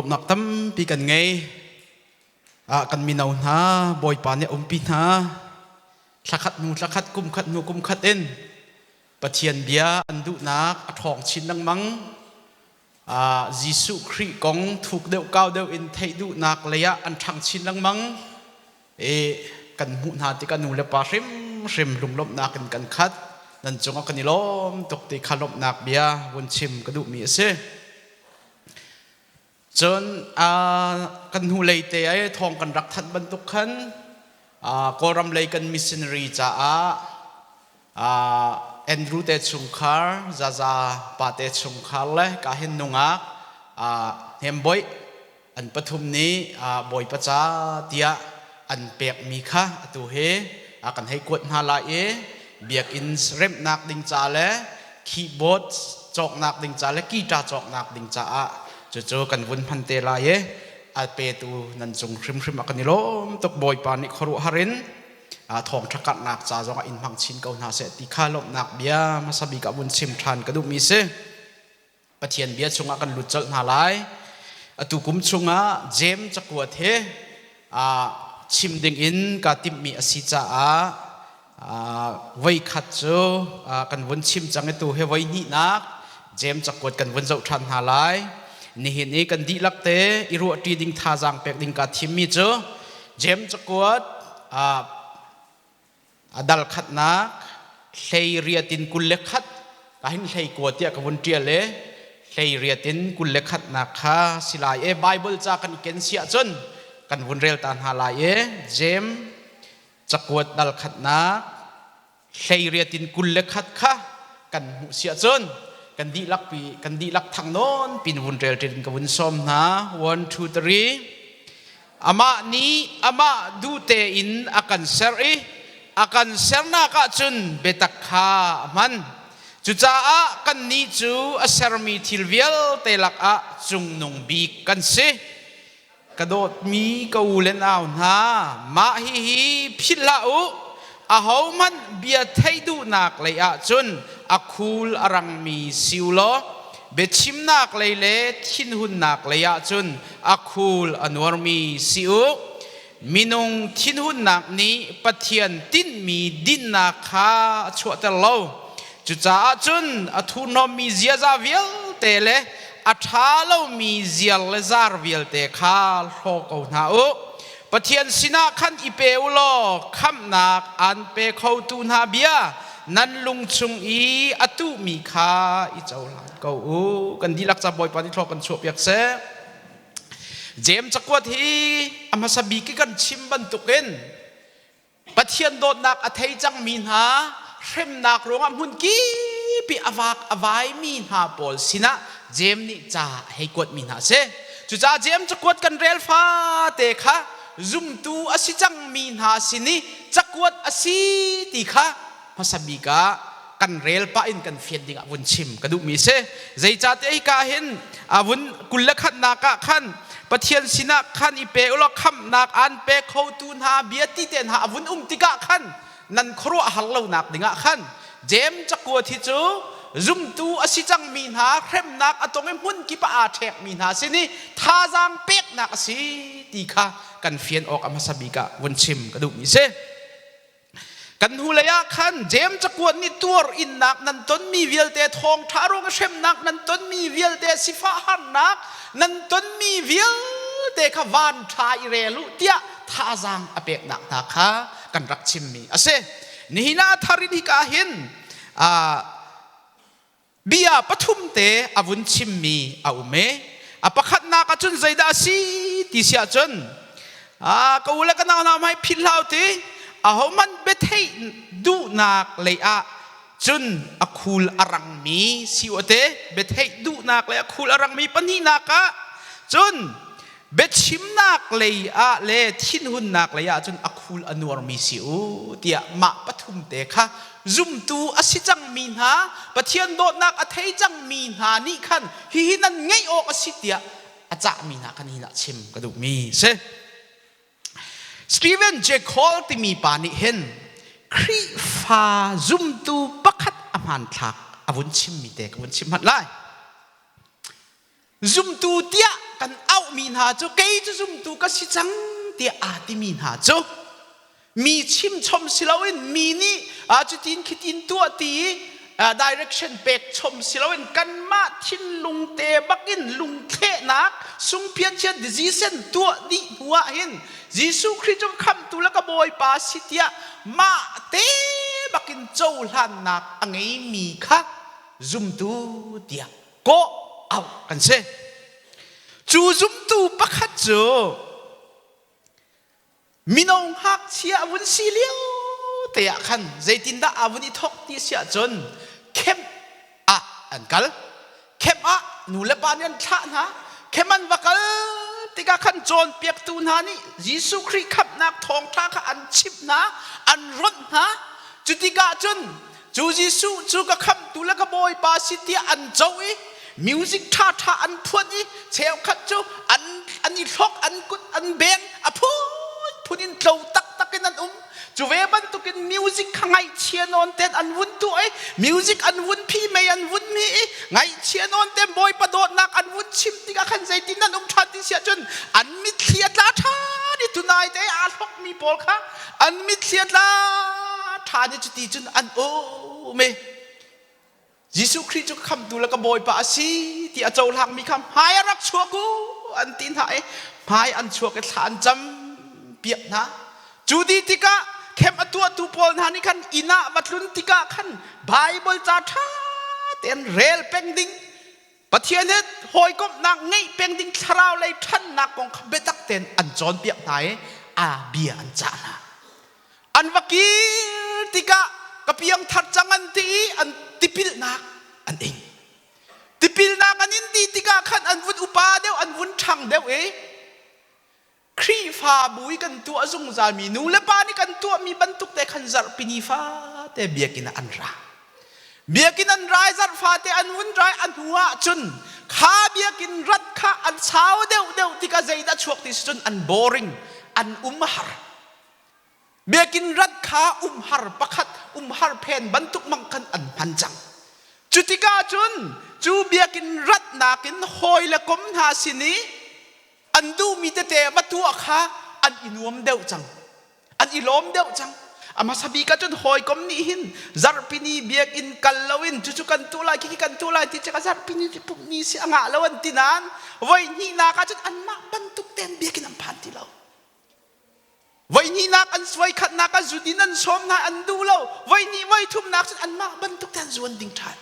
Lawmhnak tampi kan ngei. Ah, kan mino hna, Bawipa nih a umpi hna. Thlakhat hnu thlakhat, kum khat hnu kum khat in Pathian bia an duhnak a ṭhawng chin lengmang. Ah, Jesuh Khrih kong thuk deuh kau deuh in theih duhnak lei ah an ṭhang chin lengmang. I kan hmuh hna tikah nu le pa hrimhrim lunglawmhnak in kan khat. Nan cungah kan i lawm tuk ti kha lawmhnak bia vun chim ka duhmi a si. Cun kan hnulei te ai thawng kan rak thanh bantuk khan Kawlram lei kan missionary caah Andrew te chungkhar, Zaza pa te chungkhar le ka hin nungak Hnemboih an pathum nih Bawipa ca tiah an pekmi kha atu hi kan hei kuat hna lai i biakinn remhnak ding ca le keyboard cawknak ding ca le guitar cawknak ding caah cucu kan vun hman te lai i a petu nan cung hrimhrim a kan i lawm tuk. Bawipa nih khuaruahhar in thawngṭha karhnak ca zongah in hmang chin ko hna seh ti kha lawmhnak bia hmasa bik ah vun chim ṭhan ka duhmi si. Pathian bia chungah kan lut colh hna lai. Atu kum chungah Jeim cakuat he chim dingin kaa timhmi a si caah voikhat cu kan vun chim cang i tu he voi hnihnak Jeim cakuat kan vun zoh ṭhan hna lai. Nihin i kan dihlak te i ruahṭi ding thazaang pek ding kaa thimmi cu Jeim cakuat A dal khatnak hlei riat in 21 ka hin hlei kua tiah ka vun ṭial i hlei riat in 21nak kha si lai i Bible ca kan i ken si ahcun kan vun rel ta hna lai i Jeim cakuat dal khatnak hlei riat in 21 kha kan hmuh si ahcun kan dihlak pi kan dihlak thang nawn pin vun rel ṭin ka vun sawm hna. One, two, three. Amah nih amah duh tein a kan ser i a kan sernak ah cun biatak kha a hman. Cucaah kannih cu a sermi thil vialte lakah cungnung bik kan si. Ka dawtmi ka u le nau hna, mah hihi philh hlah u. Ahohmanh bia theih duhnak lei ah cun a khul a rangmi si u law biachimnak lei le thinhunnak lei ah cun a khul a nuarmi si u. Minung thinhunnak nih Pathian tinhmi dinnak kha a chuahter lo. Cucaah cun a thurhnawmmi ziaza vialte le a ṭha lomi ziar le zar vialte kha hlaw ko hna u. Pathian sinah khan i pe u law khamhnak aan pe khotu hna bia nan lung chung i a tuhmi kha i cohlan ko u. Kan dihlak ca Bawipa nih thlaw kan chuahpiak seh. Jeim cakuat hi a hmasa bik i kan chim bantukin Pathian dawtnak a thei cangmi hna hremnak ruangah hmun kip i a vak a vaimi hna pawl sinah Jeim nih ca a hei kuatmi hna a si. Cucaah Jeim cakuat kan rel fate kha zumtu a si cangmi hna sin i cakuat a si ti kha hmasa bik ah kan rel pah in kan fian dingah vun chim ka duhmi a si. Zeicahtiah hika hin a vun 21nak ah khan Pathian sinah khan i pe ulaw khamhnak aan pe khotu hna bia ti te hna a vun um tikah khan nan khuaruah har lonak dingah khan Jeim cakuat hi cu zumtu a si cangmi hna hremnak a tong i hmun kip ah aa ṭhekmi hna sin i thazaang peknak a si ti kha kan fian awk a hmasa bik ah vun chim ka duhmi a si. Kan hnulei ah khan Jeim cakuat nih tuar innak nan tonmi vialte, thawngṭha ruang i hremnak nan tonmi vialte, sifah harnak nan tonmi vialte kha van ṭha i rel u tiah thazaang a peknak hna kha kan rak chimmi a si. Nihin ah a thar in hika hin bia pathum te a vun chimmi a um i a pakhatnak ah cun zeidah a si ti si ahcun, ka u le ka nau hna, hmai philh hlah ti, ahohmanh biatheih duhnak lei ah cun a khul a rangmi si u te, biatheih duhnak lei a khul a rangmi. Pahnihnak ah cun biachimnak lei ah le thinhunnak lei ah cun a khul a nuarmi si u tiah mah pathum te kha zumtu a si cangmi hna, Pathian dawtnak a thei cangmi hna nih khan hihi nan ngeih awk a si tiah a cahmi hna khan hin ah chim ka duhmi si. Stephen J. Cole timi pa nih hin Khrihfa zumtu pakhat a hmanthlak a vun chimmi te ka vun chim hmanh lai. Zumtu tiah kan auhmi hna cu kei cu zumtu ka si cang tiah aa timi hna cu mi chimchom si loin mi nih cutin khitin tuah ti i direction pek chom si loin kanmah thinlung te bakin lungthlehnak sungpian decision tuah dih hnu ah hin Jesuh Khrih cu khamhtu le ka Bawipa si tiah mah te bakin cohlannak a ngeimi kha zumtu tiah kawh auh kan si. Cu zumtu pakhat cu Mino ngakchia a vun si lio te ah khan zeitindah aa vun i thawk ti si ahcun camp ah an kal. Camp ah nu le pa nih an thlah hna. Camp an va kal tikah khan cawnpiaktu hna nih Jesuh Khrih khamhnak thawngṭha kha an chimh hna, an ronh hna. Cu tikah cun cu Jesuh cu ka khamhtu le ka Bawipa si tiah an co i music ṭhaṭha an phuan i cheukhat cu an an i hlok an kut an beng a phunphun in tlo taktak in an um cu ve bantukin music kha ngaihchia nawn ten an vun tuah i music an vun phi mei an vun mi i ngaihchia nawn ten bawipa dawtnak an vun chim tikah khan zeitin an um ṭhan ti siah cun an mitthli a tla ṭhan i tunai te aa hlokmi pawl kha an mitthli a tla ṭhan i cuti cun an um i Jesuh Khrih cu ka khamtu le ka Bawipa a si ti a cohlangmi kha hmai a rak chuak u an ti hna i hmai an chuak i thla an cam piak hna. Cu dih tikah khem a tuahtu pawl hna nih khan inn ah va tlun tikah khan Baibal ca ṭha tein rel peng ding Pathian he hawikomhnak ngeih peng ding thlarau lei ṭhannak kong kha biatak tein an cawnpiak hna i a bia an cah hna. An va kir tikah ka piangthar cang an ti i an tipilnak an ing. Tipilnak an in ti tikah khan an vun upa deuh, an vun ṭhang deuh i Khrihfabu i kan tuah zungzalmi nu le pa nih kan tuahmi bantuk te khan zarhpini fate biakinn ah an ra. Biakinn an rai zarh fate an vun rai a hnu ah cun kha biakinn rat kha an sau deuh deuh tikah zeidah chuak ti si cun an boring, an um har. Biakinn rat kha umhar pakhat umhar phen bantuk mang khan an hman cang. Cu tikah cun cu biakinn ratnak in hawi le kom hna sin i an duhmi tete va tuah kha an i nuam deuh cang. An i lawm deuh cang. A hmasa bik ah cun hawikom nih hin zarhpini biakinn kal loin cucu kan tuah lai khikhi kan tuah lai ti cu zarhpini cu pumhni si a ngah lo an ti nain voi hnihnak ah cun anmah bantuk tein biakinn an phan ti lo. Voihnihnak an voikhatnak ah zudin an sawm hna an duh lo. Voihnih voithumnak cun anmah bantuk te an zuan ding ṭhan.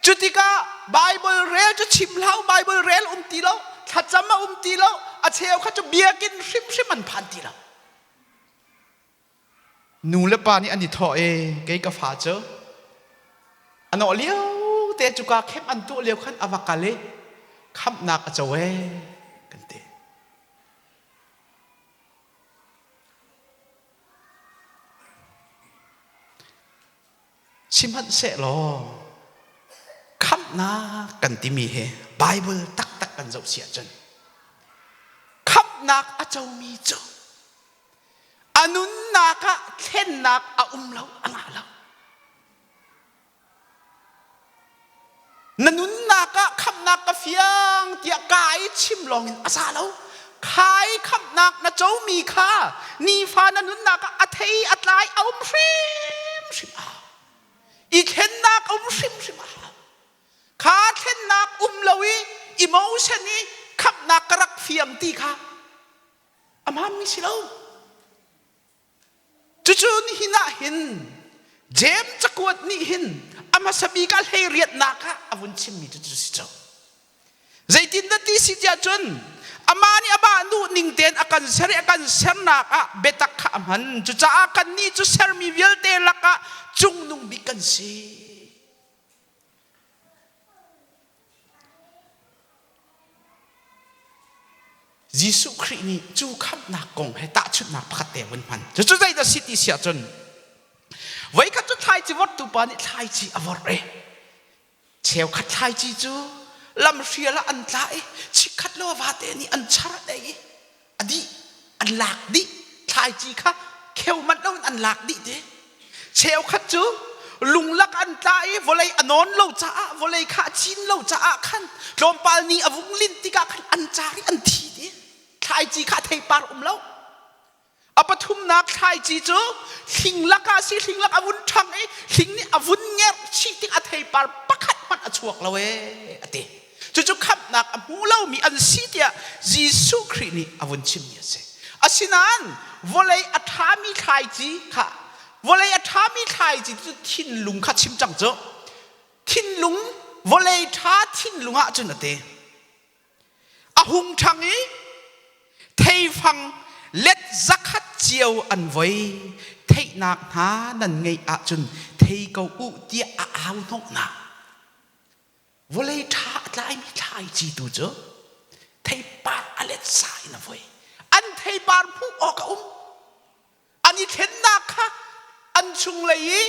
Cu tikah Bible rel cu chim hlah Bible rel um ti lo, thlacam a um ti lo, a cheu kha cu biakinn hrimhrim an phan ti lo. Nu le pa nih an i thawh i kei ka fa cu a nawh lio te cuka khem an tuah lio khan a va kal i khamhnak a co ee kan ti. Sihmanhsehlaw khamhnak kan timi hi Bible taktak kan zoh si ahcun khamhnak a comi cu a nunnak ah thlennak a um lo a ngah lo. Na nunnak ah khamhnak ka fiang tiah ka i chim lawngin a za lo. Khai khamhnak na comi kha nifa na nunnak ah a thei a tlai a um hrimhrim a hau. I thlennak a um hrimhrim a hau. Kha thlennak um lo i emotion i khamhnak ka rak fiang ti kha a hmaanmi si lo. Cucu nihin ah hin Jeim cakuat nih hin a hmasa bik ah hleiriatnak ah a vun chimmi cu cu si cu. Zeitindah ti si tiah cun amah nih amah duh ning tein a kan ser i a kan sernak ah biatak kha a hman. Cucaah kannih cu sermi vialte lakah cungnung bik kan si. Jesuh Khrih nih cu khamhnak kong he tahchunhnak pakhat te vun hman. Cucu zeidah si ti si ahcun voikhat cu thlaici vorhtu pa nih thlaici a vorh i cheukhat thlaici cu lamhrial ah an tla i chikkhat lo vate nih an char a i a dih an lak dih thlaici kha kheu manh loin an lak dih te cheukhat cu. Lunglak an tla i vawlei a nawn lo caah vawlei kha a cin lo caah khan tlawmpal ni a vung linh tikah khan an car i an thi dih. Thlaici kha theipar um lo. A pathumnak thlaici cu hling lakah si hling lak a vun ṭhang i hling nih a vun ngerh chih tik a theipar pakhat hmanh a chuak lo ee a ti. Cucu khamhnak a hmu lomi an si tiah Jesuh Khrih nih a vun chimmi a si. Asinain vawlei a ṭhami thlaici kha vawlei a ṭhami thlaici cu thinlung kha chim cang cu. Thinlung vawlei ṭha thinlung ah cun a ti. A hung ṭhang i theifang let zakhat cio an voi. Theihnak hna nan ngeih ahcun thei ko u tiah a au hnawh hna. Vawlei ṭha a tlaimi thlaici tu cu theipar a let sa in a voi. An theipar hmuh awk a um. An i thlennak kha an chunglei i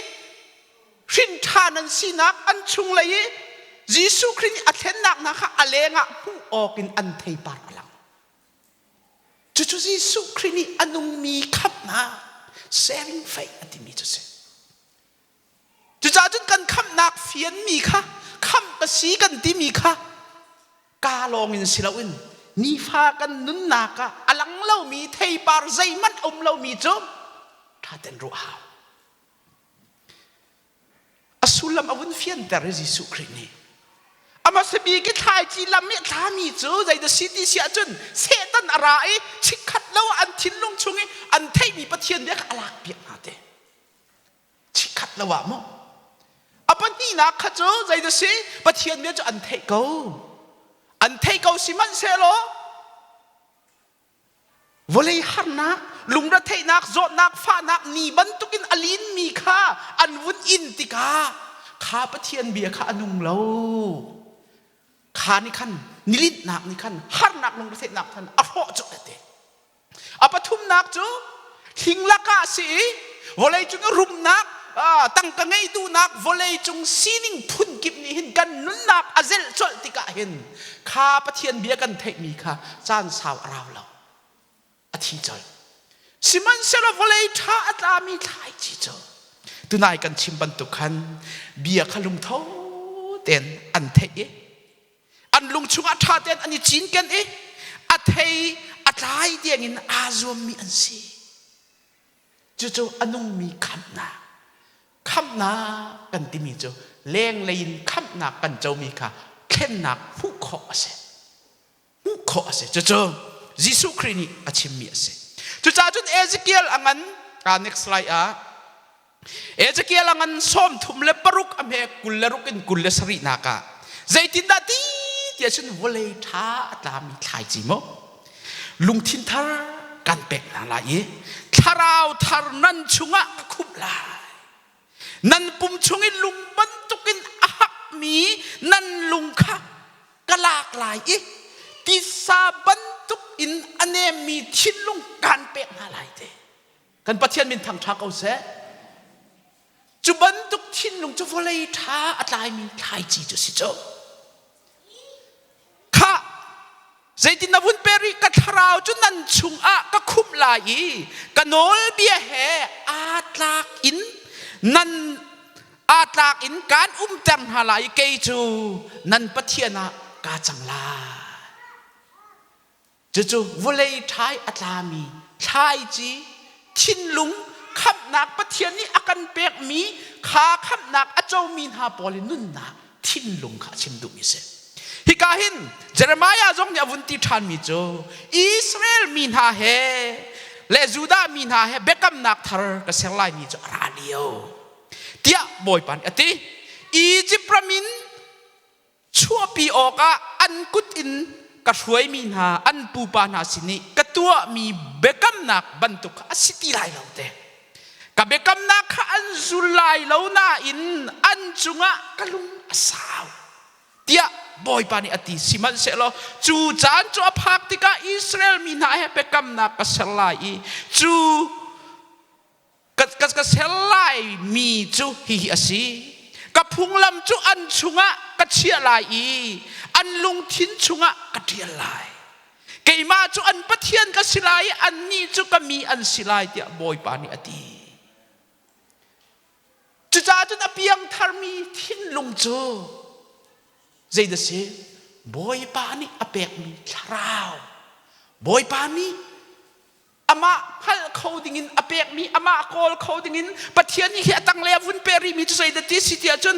hrinṭhan an sinak an chunglei i Jesuh Khrih nih a thlennak hna kha a lengah hmuh awk in an theipar a lang. Cucu Jesuh Khrih nih a nungmi khamhnak saving faith a timi cu a si. Cucaah cun kan khamhnak fianmi kha khamh ka si kan timi kha kaa lawngin si loin nifa kan nunnak ah a lang lomi theipar zeihmanh a um lomi cu ṭha tein ruah hau. A sullam a vun fianter i Jesuh Khrih nih a hmasa bik i thlaici lam i a tlami cu zeidah si ti si ahcun Satan a ra i chikkhat lo an thinlung chung i an theihmi Pathian bia kha a lakpiak hna te. Chikkhat lo ah maw? A pahnihnak kha cu zeidah si? Pathian bia cu an theih ko. An theih ko sihmanhsehlaw vawlei harnak, lungretheihnak, zawtnak, fahnak ni bantukin a linmi kha an vun in tikah kha Pathian bia kha a nung lo. Kha nih khan nilinhnak nih khan harnak lungretheihnak khan a hrawh colh a ti. A pathumnak cu hling lakah a si i vawleicung i rumnak, tangka ngeih duhnak, vawleicung sining phunkip nih hin kan nunnak a zelh colh tikah hin kha Pathian bia kan theihmi kha caan sau a rau lo. A thi colh. Sihmanhsehlaw vawlei ṭha a tlami thlaici cu tunai kan chim bantuk khan bia kha lungtho tein an theih i an lung chungah ṭha tein an i cinken i a thei a tlai tiangin aa zuammi an si. Cucu a nungmi khamhnak. Khamhnak kan timi cu lenglei in khamhnak kan comi kha thlennak hmuh khawh a si. Hmuh khawh a si. Cucu Jesuh Khrih nih a chimmi a si. Cucaah cun Ezekiel a ngan, next slide ah Ezekiel a ngan 36 a hme 26 in 27 nak ah zeitindah ti tiah cun vawlei ṭha a tlami thlaici maw lungthin thar kan pek hna lai i thlarau thar nan chungah ka khumh lai nan pum chungin lung bantukin a hakmi nan lung kha ka lak lai i tisa bantuk in a nemmi thinlung kaan pek hna lai te. Kan Pathian min thangṭha ko seh. Cu bantuk thinlung cu vawlei ṭha a tlaimi thlaici cu si cu. Khah, zeitin na vun per i ka thlarau cu nan chungah ka khumh lai i ka nawlbia he aa tlak in nan aa tlak in kaan umter hna lai i kei cu nan Pathian ah kaa cang lai. Cucu vawlei ṭhai a tlami thlaici thinlung khamhnak Pathian nih a kan pekmi kha khamhnak a comi hna pawl i nunnak thinlung kha a chim duhmi a si. Hika hin Jeremiah zong nih a vun ti ṭhanmi cu Israel mi hna he le Judah mi hna he biakamnak thar ka ser laimi cu a ra lio tiah Bawipa nih a ti. Izipt ram in chuahpi awkah an kut in ka hruaimi hna an pupa hna sin i ka tuahmi biakamnak bantuk kha a si ti lai lo te. Ka biakamnak kha an zul lai lo nain an cungah ka lung a sau tiah Bawipa nih a ti. Sihmanhsehlaw cu caan cu a phak tikah Israel mi hna he biakamnak ka ser lai i cu ka ser laimi cu hihi a si. Ka phunglam cu an chungah ka chiah lai i an lungthin chungah ka ṭial lai. Keimah cu an Pathian ka si lai i annih cu ka mi an si lai tiah Bawipa nih a ti. Cucaah cun a piangtharmi thinlung cu zeidah si? Bawipa nih a pekmi thlarau. Bawipa nih amah hngalh kho dingin a pekmi amah kawl kho dingin Pathian nih hi a tanglei a vun pe rihmi cu zeidah ti si tiah cun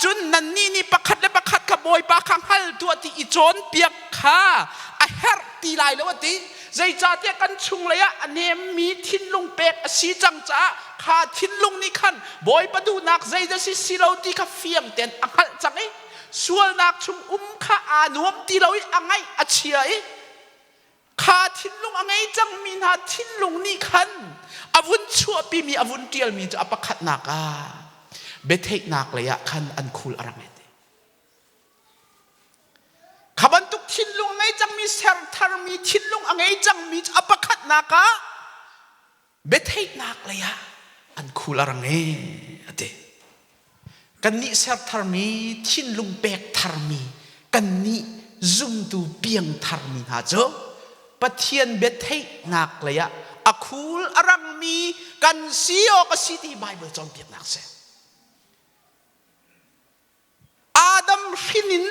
cun nannih nih pakhat le pakhat kha Bawipa kha hngal tuah ti i cawnpiak kha a herh ti lai lo a ti. Zeicahtiah kan chunglei ah a nemmi thinlung pek a si cang caah kha thinlung nih khan Bawipa duhnak zeidah si si lo ti kha fiang tein a hngalh cang i sualnak chung um kha aa nuam ti lo i a ngaih a chia i kha thinlung a ngei cangmi hna thinlung nih khan a vun chuahpimi a vun ṭialmi cu a pakhatnak ah biatheihnak lei ah khan an khul a rang i Kha bantuk thinlung a ngei cangmi sertharmi thinlung a ngei cangmi cu a pakhatnak ah biatheihnak lei ah an khul a rang e a ti. Kannih sertharmi thinlung pek tharmi kannih zumtu piang tharmi hna cu Pathian biatheihnak lei ah a khul a rangmi kan si awk a si ti Baibal cawnpiaknak a si. Adam hrin in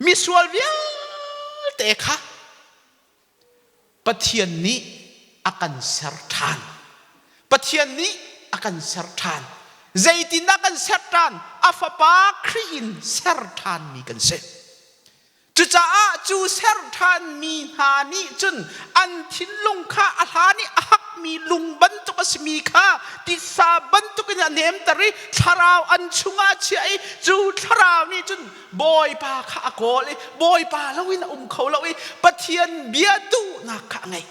misual vialte kha Pathian nih a kan ser ṭhan. Pathian nih a kan ser ṭhan. Zeitindah kan ser ṭhan? A Fapa Khrih in ser ṭhanmi kan si. Cucaah cu ser ṭhanmi hna nih cun an thinlung kha a hlan i a hakmi lung bantuk a simi kha titsa bantukin a nemter i thlarau an chungah a chiah i cu thlarau nih cun Bawipa kha a kawl i Bawipa loin a um kho lo i Pathian bia duhnak kha a ngei.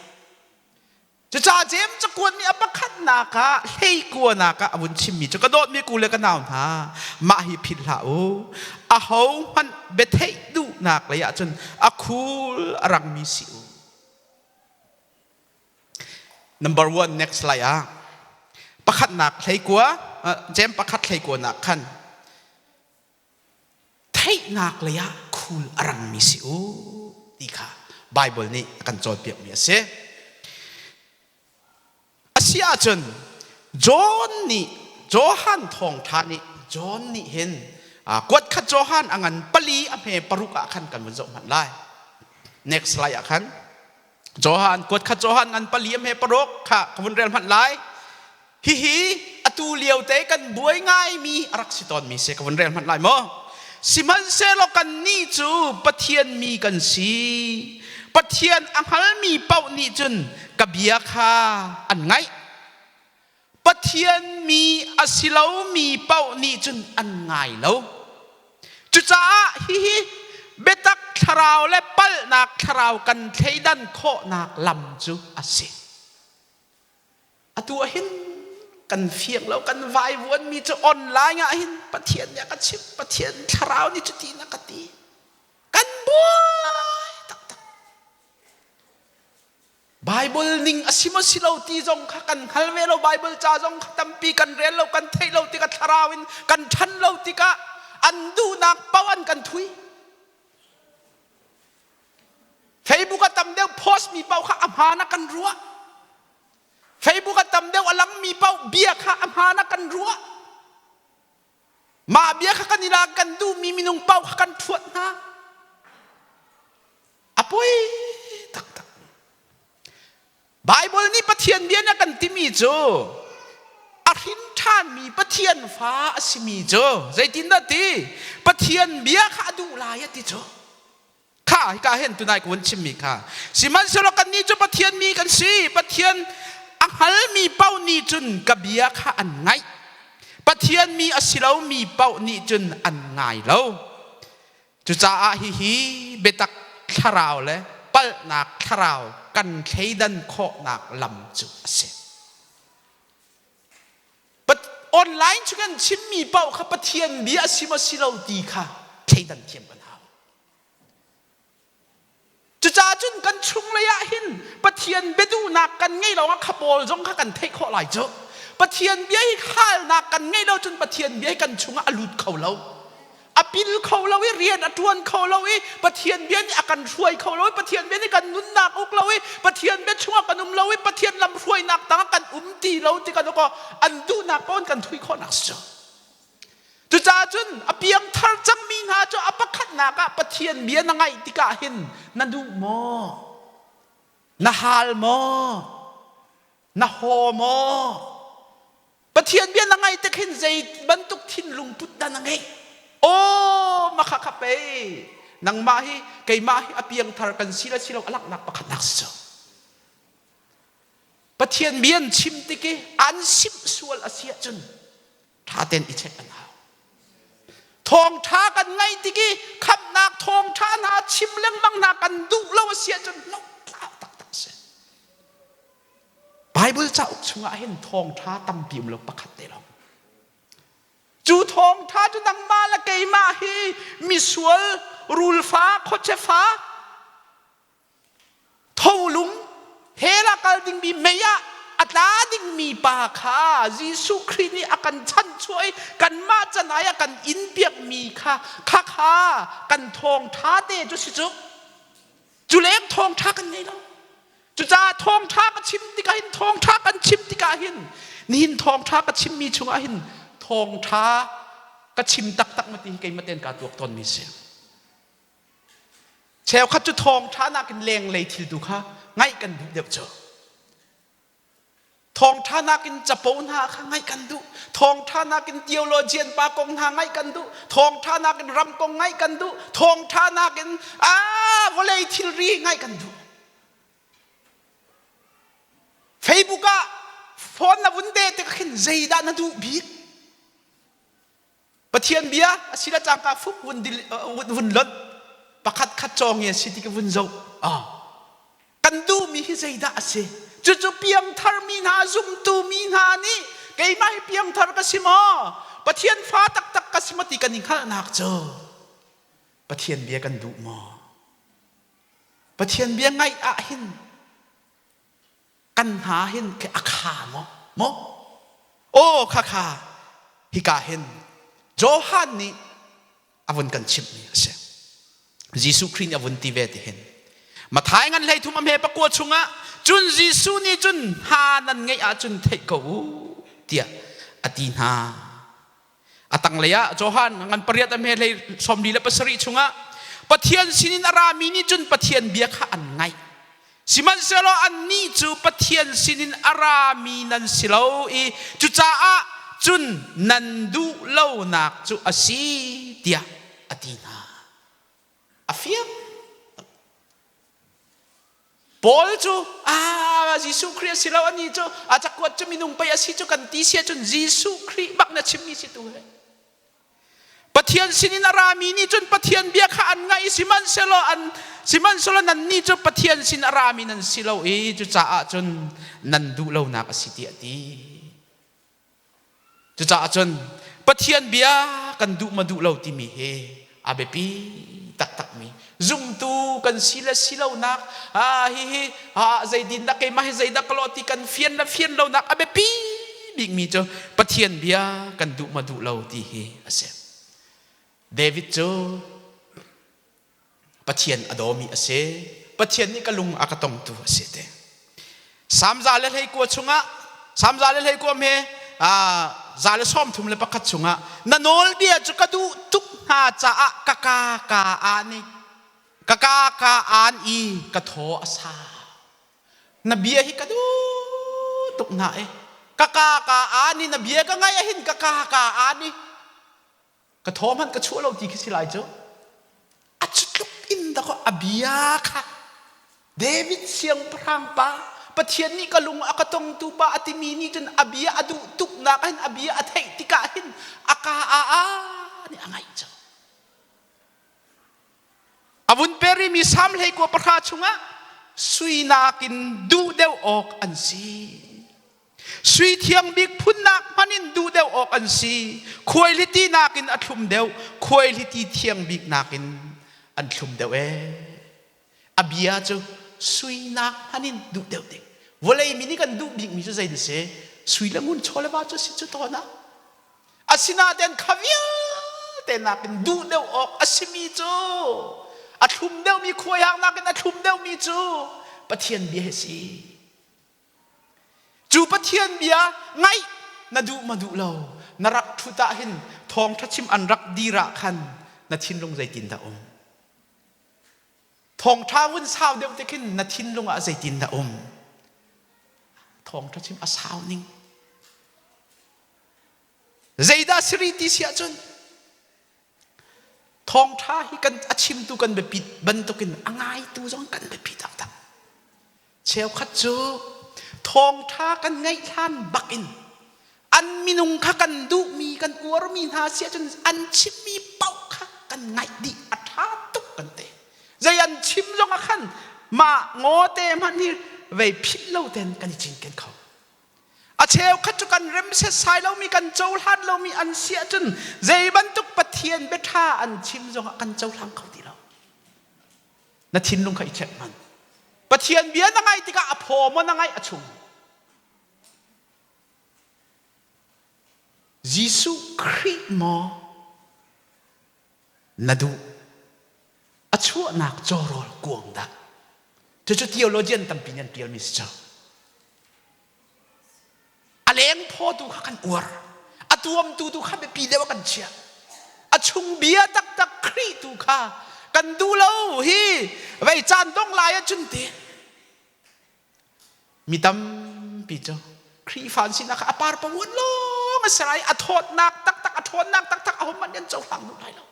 Cucaah Jeim cakuat nih a pakhatnak ah hleikuanak ah a vun chimmi cu ka dawtmi ku le ka nau hna mah hi philh hlah u aho hmanh biatheih duhnak lei ah cun a khul a rangmi si u. Number one next slide ah pakhatnak hleikua Jeim pakhat hleikuanak khan theihnak lei ah khul a rangmi si u ti kha Baibal nih a kan cawnpiakmi a si. A si ahcun John nih Johan thawngṭha nih John nih hin kuat khat Johan a ngan pali a hme paruk ah khan kan vun zoh hmanh lai. Next slide ah khan Johan kuat khat Johan ngan pali a hme paruk kha ka vun rel hmanh lai. Hihi atu lio te kan buai ngaimi a rak si tawnmi si ka vun rel hmanh lai maw? Sihmanhsehlaw kannih cu Pathian mi kan si. Pathian a hngalmi paoh nih cun ka bia kha an ngaih. Pathian mi a si lomi paoh nih cun an ngai lo. Cucaah hihi biatak thlarau le palhnak thlarau kan thleidan khawhnak lam cu a si. Atu ah hin kan fiang lo, kan vaivuanmi cu online ah hin Pathian nih a ka chimh, Pathian thlarau nih cutin a ka ti. Kan buai taktak. Bible ning a si maw si lo ti zong kha kan hngal ve lo. Bible ca zong kha tampi kan rel lo, kan theih lo tikah thlarau in kan ṭhan lo tikah an duhnak paoh an kan thui. Facebook a tam deuh post mi paoh kha a hmaan ah kan ruah. Facebook a tam deuh a langmi paoh bia kha a hmaan ah kan ruah. Mah bia kha kan i lak kan duhmi minung paoh kha kan ṭhuat hna. A poi taktak. Baibal nih Pathian bia nih a kan timi cu a hrin ṭhanmi Pathian fa a simi cu zeitindah ti Pathian bia kha a duh lai a ti cu. Kha hika hin tunai ka vun chimmi kha sihmanhsehlaw kannih cu Pathian mi kan si Pathian a hngalmi paoh nih cun ka bia kha an ngaih Pathian mi a si lomi paoh nih cun an ngai lo cucaah hihi biatak thlarau le palhnak thlarau kan thleidan khawhnak lam cu a si Online cu kan chimmi paoh kha Pathian bia a si maw si lo ti kha thleidan thiam kan hau. Cucaah cun kan chunglei ah hin Pathian biaduhnak kan ngei lo ah kha pawl zong kha kan theih khawh lai cu. Pathian bia hi halnak kan ngeih lo cun Pathian bia hi kan chungah a lut kho lo. A pil kho lo i rian a ṭuan kho lo i Pathian bia nih a kan hruai kho lo i Pathian bia nih kan nunnak uk lo i Pathian bia chungah kan um lo i Pathian lam hruainak tangah kan um ti lo ti kan an duhnak paoh in kan thui khawhnak si cu. Cucaah cun a piangthar cangmi hna cu a pakhatnak ah Pathian bia na ngaih tikah hin na duh maw? Na hal maw? Na haw maw? Pathian bia na ngaih tik hin zei bantuk thinlung put dah na ngeih? Aw, makha kha pei. Nangmah hi keimah hi a piangthar kan si le si lo a langhnak pakhatnak si cu. Pathian bia an chim tik i an simh sual a si ahcun ṭha tein i check an hau. Thawngṭha kan ngaih tik i khamhnak thawngṭha hna chim lengmang hna kan duh lo a si ahcun lotlau taktak a si. Bible cauk chungah hin thawngṭha tampi um lo pakhat te lawng. Cu thawngṭha cu nangmah le keimah hi misual rulfa khuachefa Tholung hell ah kal dingmi mei ah a tla dingmi pa kha Jesuh Khrih nih a kan chanchuah i kanmah canai a kan in piakmi kha kha kha kan thawngṭha te cu si cu. Cu leng thawngṭha kan ngei lo. Cucaah thawngṭha ka chim tikah hin thawngṭha kan chim tikah hin nihin thawngṭha ka chimmi chungah hin thawngṭha ka chim taktak ma ti hi keimah tein kaa tuak tawnmi si. Cheukhat cu thawngṭha nakin lenglei thil tu kha ngaih kan duh deuh cu. Thawngṭha nakin capo hna kha ngaih kan duh. Thawngṭha nakin theologian pa kong hna ngaih kan duh. Thawngṭha nakin ram kong ngaih kan duh. Thawngṭha nakin aa vawlei thilri ngaih kan duh. Facebook ah phone na vun de tik khin zeidah na duh bik? Pathian bia a si le cangka fuk vun dil vun lonh pakhat khat cawng i a si ti ka vun zoh ah kan duhmi hi zeidah a si cucu piangthar mi hna zumtu mi hna nih keimah hi piangthar ka si maw Pathian fa taktak ka si maw ti kan i hngalhnak cu Pathian bia kan duh maw Pathian bia ngaih ah hin kan hna hin a kha maw maw aw kha kha hika hin Johan nih a vun kan chimhmi a si Jesuh Khrih nih a vun ti ve ti hin Mathai ngan hlei thum a hme pakua chungah cun Jesuh nih cun ha nan ngeih ahcun theih ko u tiah a ti hna A tanglei ah Johan ngan pariat a hme hlei 47 chungah Pathian sinin a rami nih cun Pathian bia kha an ngaih. Sihmanhsehlaw annih cu Pathian sinin a rami nan si lo i cucaah cun nan duh lonak cu a si tiah a ti hna. A fiang. Paul cu ah Jesuh Khrih a si lo ani cu a cakuat cu minung pei a si cu kan ti si ahcun Jesuh Khrih bak na chimmi si tu he Pathian sinin a rami nih cun Pathian bia kha an ngaih sihmanhsehlaw an sihmanhsehlaw nannih cu Pathian sin a rami nan si lo i cucaah cun nan duh lonak a si tiah a ti. Cucaah cun Pathian bia kan duh ma duh lo timi hi a biapi taktakmi zumtu kan si le si lonak ah hihi ah zeidin dah keimah hi zeidah ka lawh ti kan fian le fian lonak a biapi bikmi cu Pathian bia kan duh ma duh lo ti hi a si. David cu Pathian a dawmi a si. Pathian nih ka lung a ka tongtu a si te. Salm 121 chungah Salm 121 he 131 chungah na nawlbia cu ka duh tuk hna caah ka ka ka aan i ka ka ka aan i ka thaw a sa. Na bia hi ka duh tuk hna i ka ka ka aan i na bia ka ngaih ahhin ka ka ka aan i ka thaw hmanh ka chuah lo ti khi si lai cu a cutluk in dakaw a bia kha David siangpahrang pa Pathian nih ka lung a ka tongtu pa a timi nih cun a bia a duh tuknak hin a bia a theih tikah hin a ka a a nih a ngaih cang a vun perimi Salm 29 chungah sui nakin duh deuh awk an si Sui thiang bik phunnak hmanh in duh deuh awk an si. Khuaihliti nakin a thlum deuh, khuaihliti thiang bik nakin an thlum deuh ee. A bia cu sui nak hmanh in duh deuh ding. Vawlei mi nih kan duh bikmi cu zei si? Sui le ngun chaw le va cu si cu tawn ah. Asinain kha vialte vialte nakin duh deuh awk a simi cu a thlum deuhmi khuaiak nakin a thlum deuhmi cu Pathian bia hi si. Cu Pathian bia ngaih na duh ma duh lo na rak ṭhut ah hin thawngṭha chim an rak dir ah khan na thinlung zeitindah um? Thawngṭha vun sau deuh te khin na thinlung ah zeitindah um? Thawngṭha chim a sau ning. Zeidah siri ti si ahcun thawngṭha hi kan a chimtu kan biapit bantukin a ngaitu zong kan biapi taktak. Cheukhat cu thawngṭha kan ngaih hlan bakin an minung kha kan duhmi kan uarmi hna si ahcun an chimmi paoh kha kan ngaih dih a ṭha tuk kan ti. Zei an chim zong ah khan mah ngawte hmanh hi vei philh lo tein kan i cinken kho. A cheukhat cu kan rem setsai lomi kan cohlan lomi an si ahcun zei bantuk Pathian biaṭha an chim zongah kan cohlang kho ti lo. Na thinlung kha i check hmanh. Pathian bia na ngaih tikah a phaw maw na ngaih a chung? Jesuh Khrih maw na duh? A chuahnak cawrawl kuang dah? Cucu theologian tampi nih an ṭialmi si cu. A leng phawtu kha kan uar. A tuamtu tu kha biapi deuh ah kan chiah. A chung bia taktak Khrih tu kha kan duh lo hi vei caan dong lai ahcun ti mi tampi cu Khrihfa an sinak kha a par pavuan lawng a si lai a thawtnak taktak a ṭhawnnak taktak a hom an cohlang duh lai lo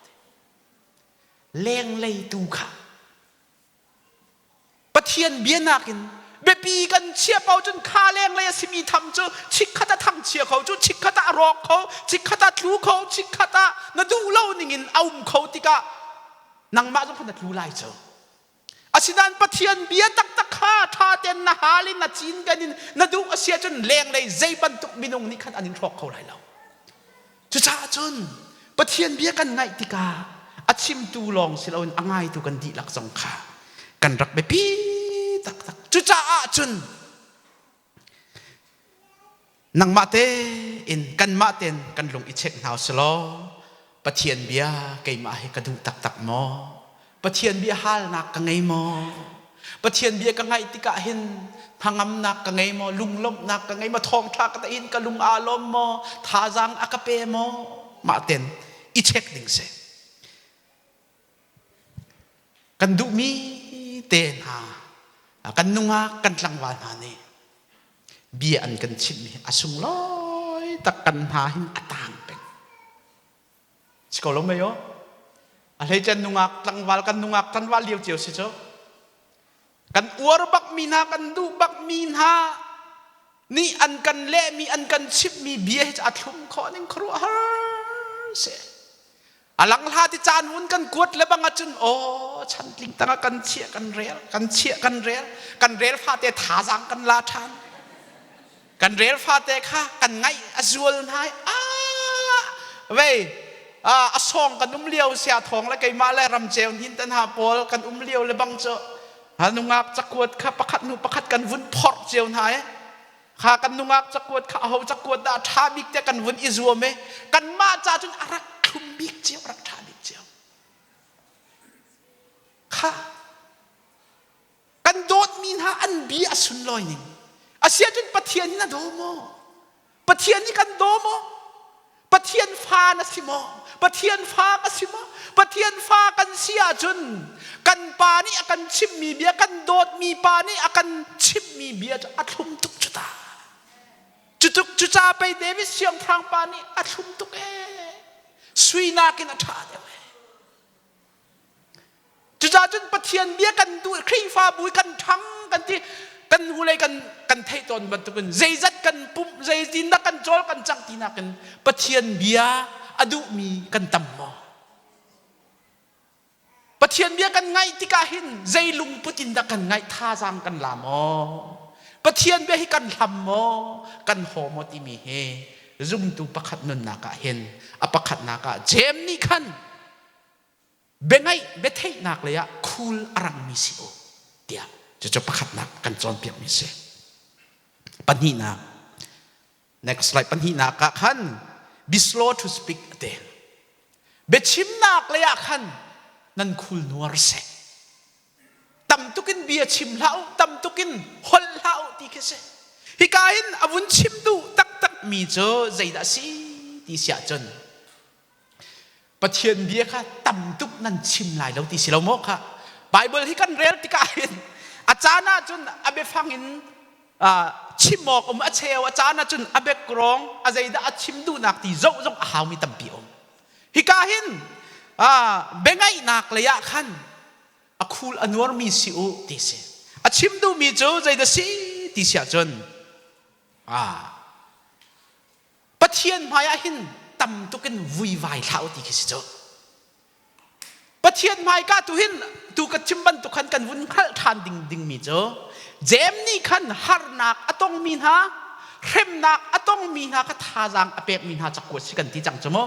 lenglei tu kha Pathian bia nakin biapi kan chia paoh cun kha lenglei a simi tham cu chikkhat ah thangchia kho cu chikkhat ah a rawk kho chikkhat ah tlu kho chikkhat ah na duh lo ningin a um kho tikah nangmah zong kha na tlu lai cu. Asinain Pathian bia taktak kha ṭha tein na hal in na cinken in na duh a si ahcun lenglei zei bantuk minung nih khan an in hrawk kho lai lo. Cucaah cun Pathian bia kan ngaih tikah a chimtu lawng si loin a ngaitu kan dihlak zong kha kan rak biapi taktak. Cucaah cun nangmah tein kanmah tein kan lung i check hna usih law Pathian bia keimah hi ka duh taktak maw? Pathian bia halnak ka ngei maw? Pathian bia ka ngaih tikah hin hnangamnak ka ngei maw? Lunglawmhnak ka ngei maw? Thawngṭha ka in ka lung aa lawm maw? Thazaang a ka pe maw? Mah ten i check ding si. Kan duhmi te hna, kan nungak, kan tlangval hna nih bia an kan chimhmi a sunglawi tak kan hna hin a tang peng. Si ko lo mei aw? A hleice nungak tlangval kan nungak tlangval lio cio si cu. Kan uar bakmi hna, kan duh bakmi hna nih an kan lehmi, an kan chimhmi bia hi cu a thlum khawh ning khuaruahhar si. A langhla ti caan hun kan kuat le bang ahcun aw chantling tangah kan chiah kan rel, kan chiah kan rel, kan rel fate thazaang kan la ṭhan. Kan rel fate kha kan ngaih a zual hna i ah vei a sawng kan um lio sia thawng le keimah le ramceu hin tan ha pawl kan um lio le bang cu nungak cakuat kha pakhat hnu pakhat kan vun phorh cio hna i kha kan nungak cakuat kha aho cakuat dah ṭha bik te kan vun i zuam i kanmah ca cun a rak thlum bik cio rak ṭha bik cio kha Kan dawtmi hna an bia a sunlawi ning. Asiahcun Pathian hi na daw maw? Pathian hi kan daw maw? Pathian fa na si maw? Pathian fa ka si maw? Pathian fa kan si ahcun kan pa nih a kan chimhmi bia, kan dawtmi pa nih a kan chimhmi bia cu a thlum tuk cu ta. Cutuk cuca pei David siangpahrang pa nih a thlum tuk ee. Sui nakin a ṭha deuh ee. Cucaah cun Pathian bia kan duh Khrihfabu kan ṭhang kan ti kan hnulei kan kan theih tawn bantukin zeizat kan pumh zeitindah kan cawl kan cang ti nakin Pathian bia a duhmi kan tam maw? Pathian bia kan ngaih tikah hin zei lungput in dah kan ngaih thazaang kan la maw? Pathian bia hi kan hlam maw? Kan haw maw timi hi zumtu pakhat nunnak ah hin a pakhatnak ah Jeim nih khan biangaih biatheihnak lei ah khul a rangmi si u tiah cucu pakhatnak kan cawnpiakmi si. Pahnihnak next slide pahnihnak ah khan be slow to speak a ti. Biachimnak lei ah khan nan khul nuar seh. Tam tukin bia chim hlah u, tam tukin holh hlah u ti khi si. Hika hin a vun chim duh taktak mi cu zeidah si ti si ahcun Pathian bia kha tam tuk nan chim lai lo ti si lo maw kha? Bible hi kan rel tikah hin a caan ahcun a biafang in chim awk um a cheu a caan ahcun a background a zeidah a chim duhnak ti zoh zong a haumi tampi um. Hika hin biangaihnak lei ah khan a khul a nuarmi si u ti si. A chim duhmi cu zeidah si ti si ahcun Pathian hmaiah hin tam tuk in vuivai hlah u ti khi si cu. Pathian hmaika tu hin tu ka chim bantuk khan kan vun hngalh ṭhan ding dingmi cu Jeim nih khan harnak a tongmi hna hremnak a tongmi hna kha thazaang a pekmi hna cakuat si kan ti cang cu mu.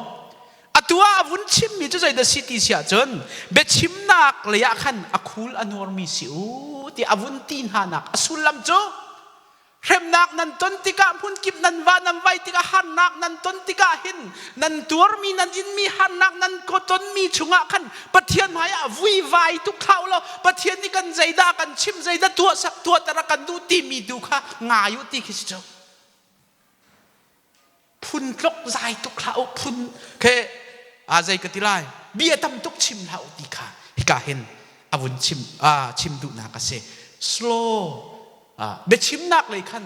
Atu ah a vun chimmi cu zeidah si ti si ahcun biachimnak lei ah khan a khul a nuarmi si u ti a vun ti hna nak a sullam cu Hremnak nan ton tikah hmunkip nan va nan vai tikah harnak nan ton tikah hin nan tuarmi nan inmi harnak nan tonmi chungah khan Pathian hmaiah vuivai tuk hlah u law Pathian nih kan zeidah kan chim zeidah tuah sak tuah ter a kan duh timi tu kha ngai u ti khi si cu. Phun tlok zai tuk hlah u phun ke a zei ka ti lai bia tam tuk chim hlah u ti kha hika hin a vun chim a chim duhnak a si slow biachimnak lei khan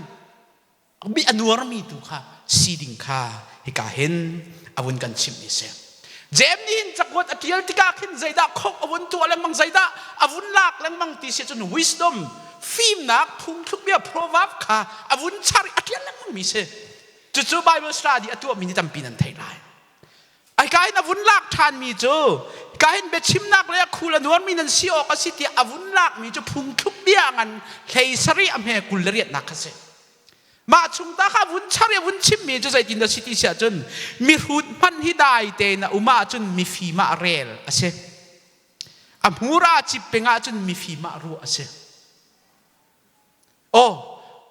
bi a nuarmi tu kha si ding kha hika hin a vun kan chimh mi si Jem nih hin cakuat a tial tikah khin zeidah khok a vun tuah lengmang zeidah a vun lak lengmang ti si cun wisdom fimnak phungthluk bia proverb kha a vun char a tial lengmang mi si Cucu Bible study a tuahmi nih tampi nan theih lai. Ai ka hin a vun lak ṭhanmi cu ka hin biachimnak le a khul a nuarmi nan si awk a si tiah a vun lakmi cu phungthluk bia ngan hlei sarih a hme 20 le riatnak kha si. Mah chung ta kha vun char i a vun chimmi cu zeitin dah si ti si ahcun mihrut hmanh hi dai tein a um ahcun mifim ah rel a si. A hmur aa cip peng ahcun mifim ah ruah a si. Aw,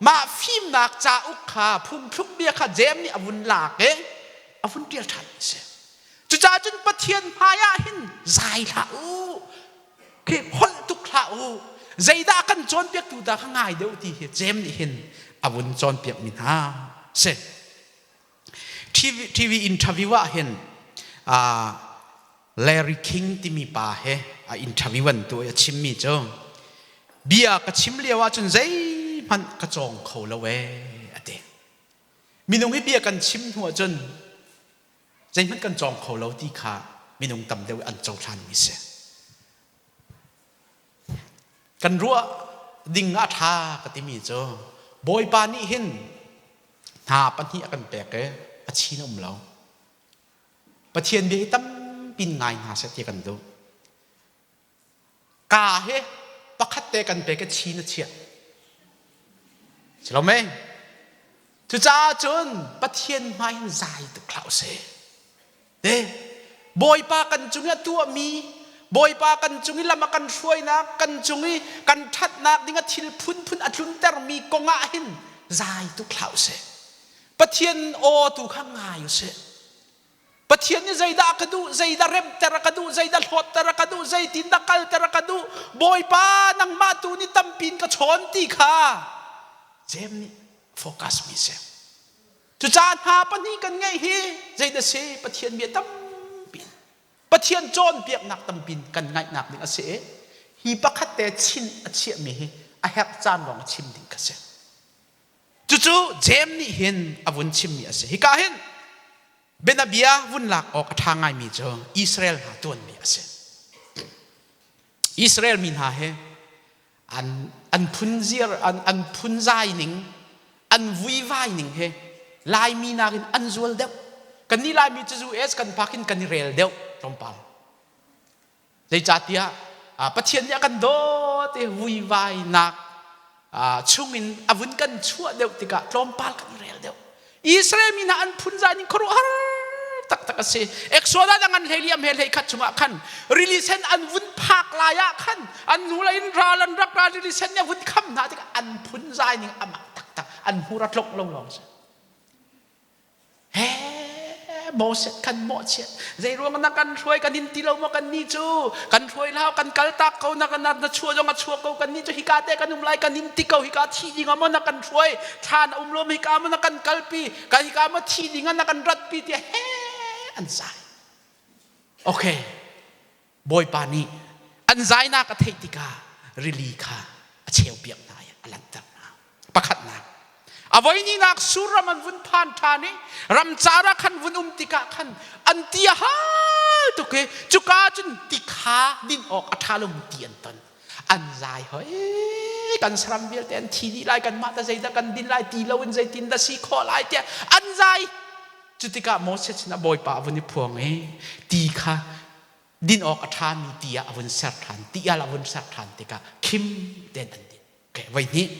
mah fimnak cauk kha phungthluk bia kha Jeim nih a vun lak i a vun ṭial ṭhan a si. Cucaah cun Pathian hmaiah hin zai hlah u, khi holh tuk hlah u, zeidah kan cawnpiaktu dah kha ngai deuh ti hi Jeim nih hin a vun cawnpiakmi hna si. TV, TV interview ah hin uh, Larry King timi pa he a interview an tuah i a chimmi cu bia ka chim lio ahcun zeihmanh ka cawng kho lo ee a ti. Minung hi bia kan chim hnu ahcun zeihmanh kan cawng kho lo ti kha minung tam deuh an cohlanmi si. Kan ruah ding ah ṭha ka timi cu Bawipa nih hin hna pahnih a kan pek i a chin a um lo. Pathian bia hi tampi ngai hna seh ti kan duh. Ka hi pakhat te kan pek i chin a chiah. Si lo mei? Cucaah cun Pathian hmai hin zai tuk hlah usih. Te Bawipa kan cung i a tuahmi Bawipa kan cung i lam a kan hruainak kan cung i kan ṭhatnak ding a thil phunphun a tluntermi kong ah hin zai tuk hlah usih. Pathian aw tu kha ngai usih. Pathian nih zeidah a ka duh, zeidah remter a ka duh, zeidah hlawtter a ka duh, zeitindah kalter a ka duh, Bawipa nangmah tu nih tampi in ka chawn ti kha Jem nih focus mi si. Cucaah hna pahnih kan ngeih hi zeidah si Pathian bia tampi Pathian cawnpiaknak tampi kan ngaihnak ding a si i hi pakhat te chin a chiahmi hi a herh caan lawng a chim ding kha si. Cucu Jeim nih hin a vun chimmi a si. Hika hin bianabia vun lak awk a ṭha ngaimi cu Israel hna tuanmi a si. Israel mi hna hi an, an phunzir, an, an phunzai ning, an vuivai ning hi Laimi nakin an zual deuh. Kannih Laimi cu US kan phak in kan i rel deuh tlawmpal. Zeicahtiah Pathian nih a kan dawt i vuivainak chungin a vun kan chuah deuh tikah tlawmpal kan i rel deuh. Israel mi hna an phunzai ning khuaruahhar taktak a si. Exodus a ngan hlei liam he hlei khat chungah khan rili sen an vun phak lai ah khan an hnulei in ral an rak ra rili sen nih a vun kham hna tikah an phunzai ning amah taktak an hmur a tlok lo lawng si. He Moses kan mawhchiat. Zei ruang na kan hruai kan in ti lo maw kan nih cu? Kan hruai hlah kan kal tak ko na na na chuah zong a chuah ko kan nih cu hika te kan um lai kan in ti ko hika thi ding ah maw na kan hruai thla na um lo hika maw na kan kalpi kan hika maw thi ding ah na kan ratpi tiah he an zai. Okay. Bawipa nih an zainak a theih tikah rili kha a cheupiak hna i a lanhter hna. Pakhatnak, a voihnihnak Sur ram an vun phan ṭhan i ramcar ah khan vun um tikah khan an ti a hal tuk i cuka cun ti kha din awk a ṭha lomi ti an ton. An zai hoi kan saram vialte an thi dih lai kanmah ta zeidah kan din lai ti loin zeitin dah si khawh lai tiah an zai. Cutikah Moses sinah Bawipa a vun i phuang i ti kha din awk a ṭhami ti ah a vun ser ṭhan ti al a vun ser ṭhan tikah khim tein an din. Okay, voi hnih.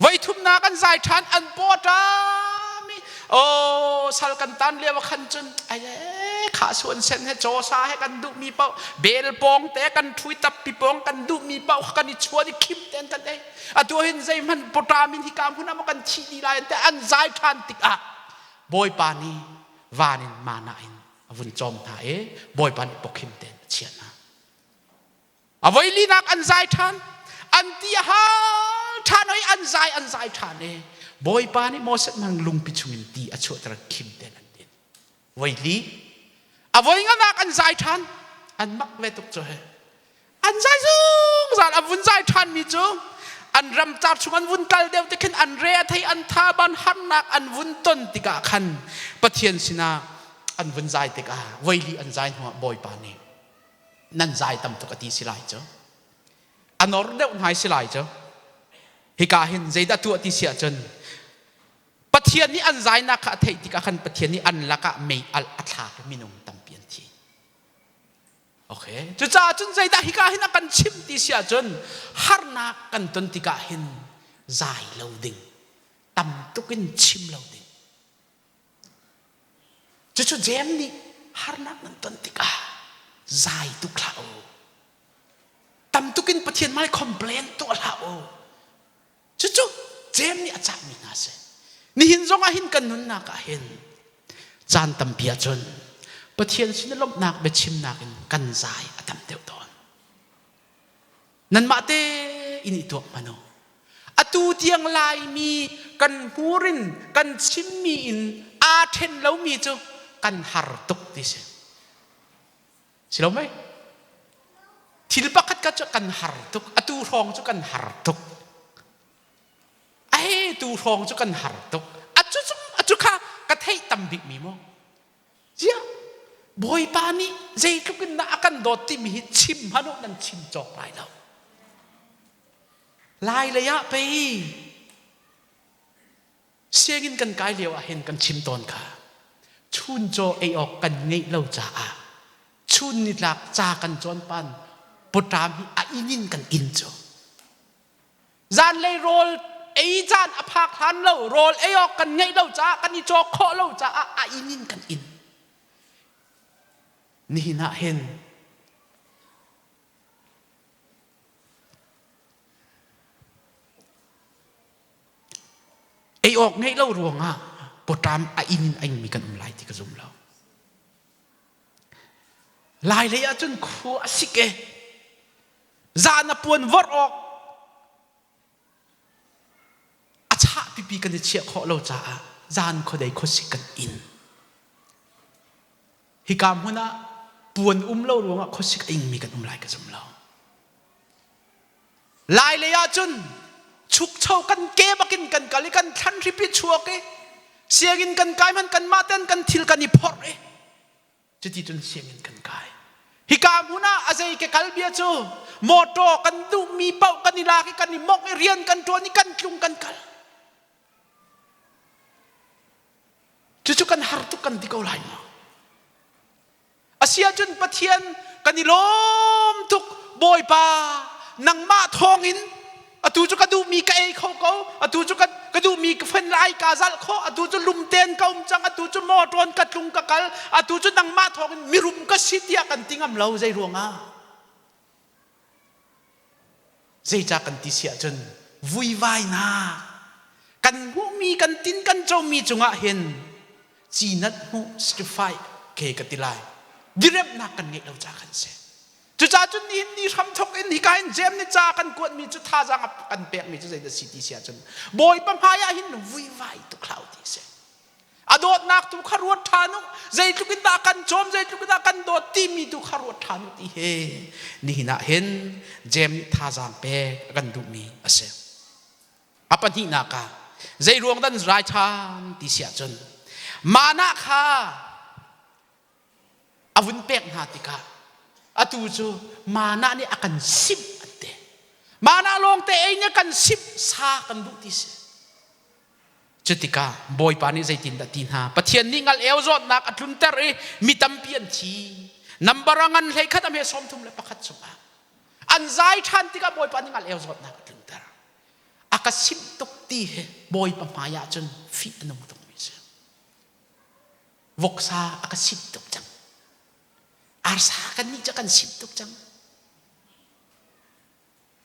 Voi thumnak an zai ṭhan an paw a ṭam i oh sal kan tan lio ah khan cun ai kha suan sen he caw sa he kan duhmi paoh bel pawng te kan ṭhui tappi pawng kan duhmi paoh kan i chuan i khim tein kan ei. Atu hin zeihmanh pawṭam in hika hmun ah maw kan thih dih lai an an zai ṭhan tikah Bawipa nih van in mana in a vun cawm hna i Bawipa nih pawkhim tein a chiah hna. A voi linak an zai ṭhan, an ti a hal ṭhan oi an zai an zai ṭhan i Bawipa nih Moses hmang lungpi chungin ti a chuahter khim tein an din. Voi li. A voi nganak an zai ṭhan, an mak ve tuk cu he. An zai zungzal, an vun zai ṭhanmi cu an ramcar chung an vun kal deuh te khin an re a thei an tha ban harnak an vun ton tikah khan Pathian sinah an vun zai tikah voili an zai hnuah Bawipa nih nan zai tam tuk a ti si lai cu a nor deuh hnai si lai cu hika hin zeidah tuah ti si ahcun Pathian nih an zainak kha a theih tikah khan Pathian nih an lakah mei alh a thlak i minung tampi an thi. Okay. Cucaah cun zeidah hika hin a kan chimh ti si ahcun harnak kan ton tikah hin zai lo ding, tam tuk in chim lo ding. Cucu Jeim nih harnak nan ton tikah zai tuk hlah u. Tam tuk in Pathian hmai complain tuah hlah u. Cucu Jeim nih a cahmi hna a si. Nihin zong ah hin kan nunnak ah hin caan tampi ahcun Pathian sin i lawmhnak biachimnak in kan zai a tam deuh tawn. Nanmah te in i tuak hmanh u. Atu tiang Laimi kan hmur in kan chimmi in aa ṭhen lomi cu kan har tuk ti si. Si lo mei? Thil pakhat kha cu kan har tuk. Atu hrawng cu kan har tuk. Ai tu hrawng cu kan har tuk. Acu cu acu kha ka theih tam bik mi mu. Ziah Bawipa nih zeitluk in dah a kan dawt timi hi chim hmanh uh nan chim cawk lai lo. Lai lei ah pei Sianginn kan kai lio ah hin kan chim tawn kha chuncaw ei awk kan ngeih lo caah chun nitlak ca kan cawn pan pawṭam hi a inn in kan inn cu zanlei rawl ei caan a phak hlan lo rawl ei awk kan ngeih lo caah kan i cawk khawh lo caah a inn in kan inn nihin ah hin Ei awk ngeih lo ruangah pawṭam a inn in a ingmi kan um lai ti ka zum lo. Lai lei ahcun khua a sik e. Zan a puan vorh awk a chah pipi kan i chiah khawh lo caah zan khuadei khuasik kan inn. Hika hmun ah puan um lo ruangah khuasik a ingmi kan um lai ka zum lo. Lai lei ahcun chukcho kan ke bakin kan kal i kan thlan hripi chuak i sianginn kan kai hmanh kanmah ten kan thil kan i phorh i cuti cun sianginn kan kai. Hika hmun ah a zei ke kal bia cu motor kan duhmi paoh kan i lak i kan i mok i rian kan ṭuan i kan tlung kan kal. Cucu kan har tuk kan ti ko lai maw? Asiahcun Pathian kan i lawm tuk Bawipa nangmah thawngin atu cu ka duhmi ka ei kho ko atu cu ka duhmi ka fen lai ka zalh khawh atu cu lumten ka um cang atu cu mawṭawn ka tlung ka kal atu cu nangmah thawngin mirum ka si tiah kan ti ngam lo zei ruangah Zeicah kan ti si ahcun vuivainak kan hmuhmi kan tin kan comi cungah hin Cinat hmuh certify ke ka ti lai. Diremnak kan ngeih lo ca kan si. Cucaah cun nihin ni hramthok in hika hin Jeim nih ca kan kuatmi cu thazaang a kan pekmi cu zeidah si ti si ahcun Bawipa hmai ah hin vuivai tuk hlah u ti si. A dawtnak tu kha ruat ṭhan u. Zeitluk in dah kan cawm, zeitluk in dah kan dawt timi tu kha ruat ṭhan u ti he nihin ah hin Jeim nih thazaang pek a kan duhmi a si. A pahnihnak ah zei ruang dan rai ṭhan ti si ahcun manah kha a vun pek hna tikah atu cu mana nih a kan simh an ti. Mana lawngte ei nih a kan simh sa kan duh ti si. Cutikah Bawipa nih zeitindah ti hna? Pathian nih ngal eo zawtnak a tlunter i mi tampi an thi. Nambar a ngan hlei khat a hme 31 chungah an zai ṭhan tikah Bawipa nih ngal eo zawtnak a tlunter. A ka simh tuk ti hi Bawipa hmai ah cun fih a nung tukmi si. Voksa a ka simh tuk cang. Arsa kan nih cu kan simh tuk cang.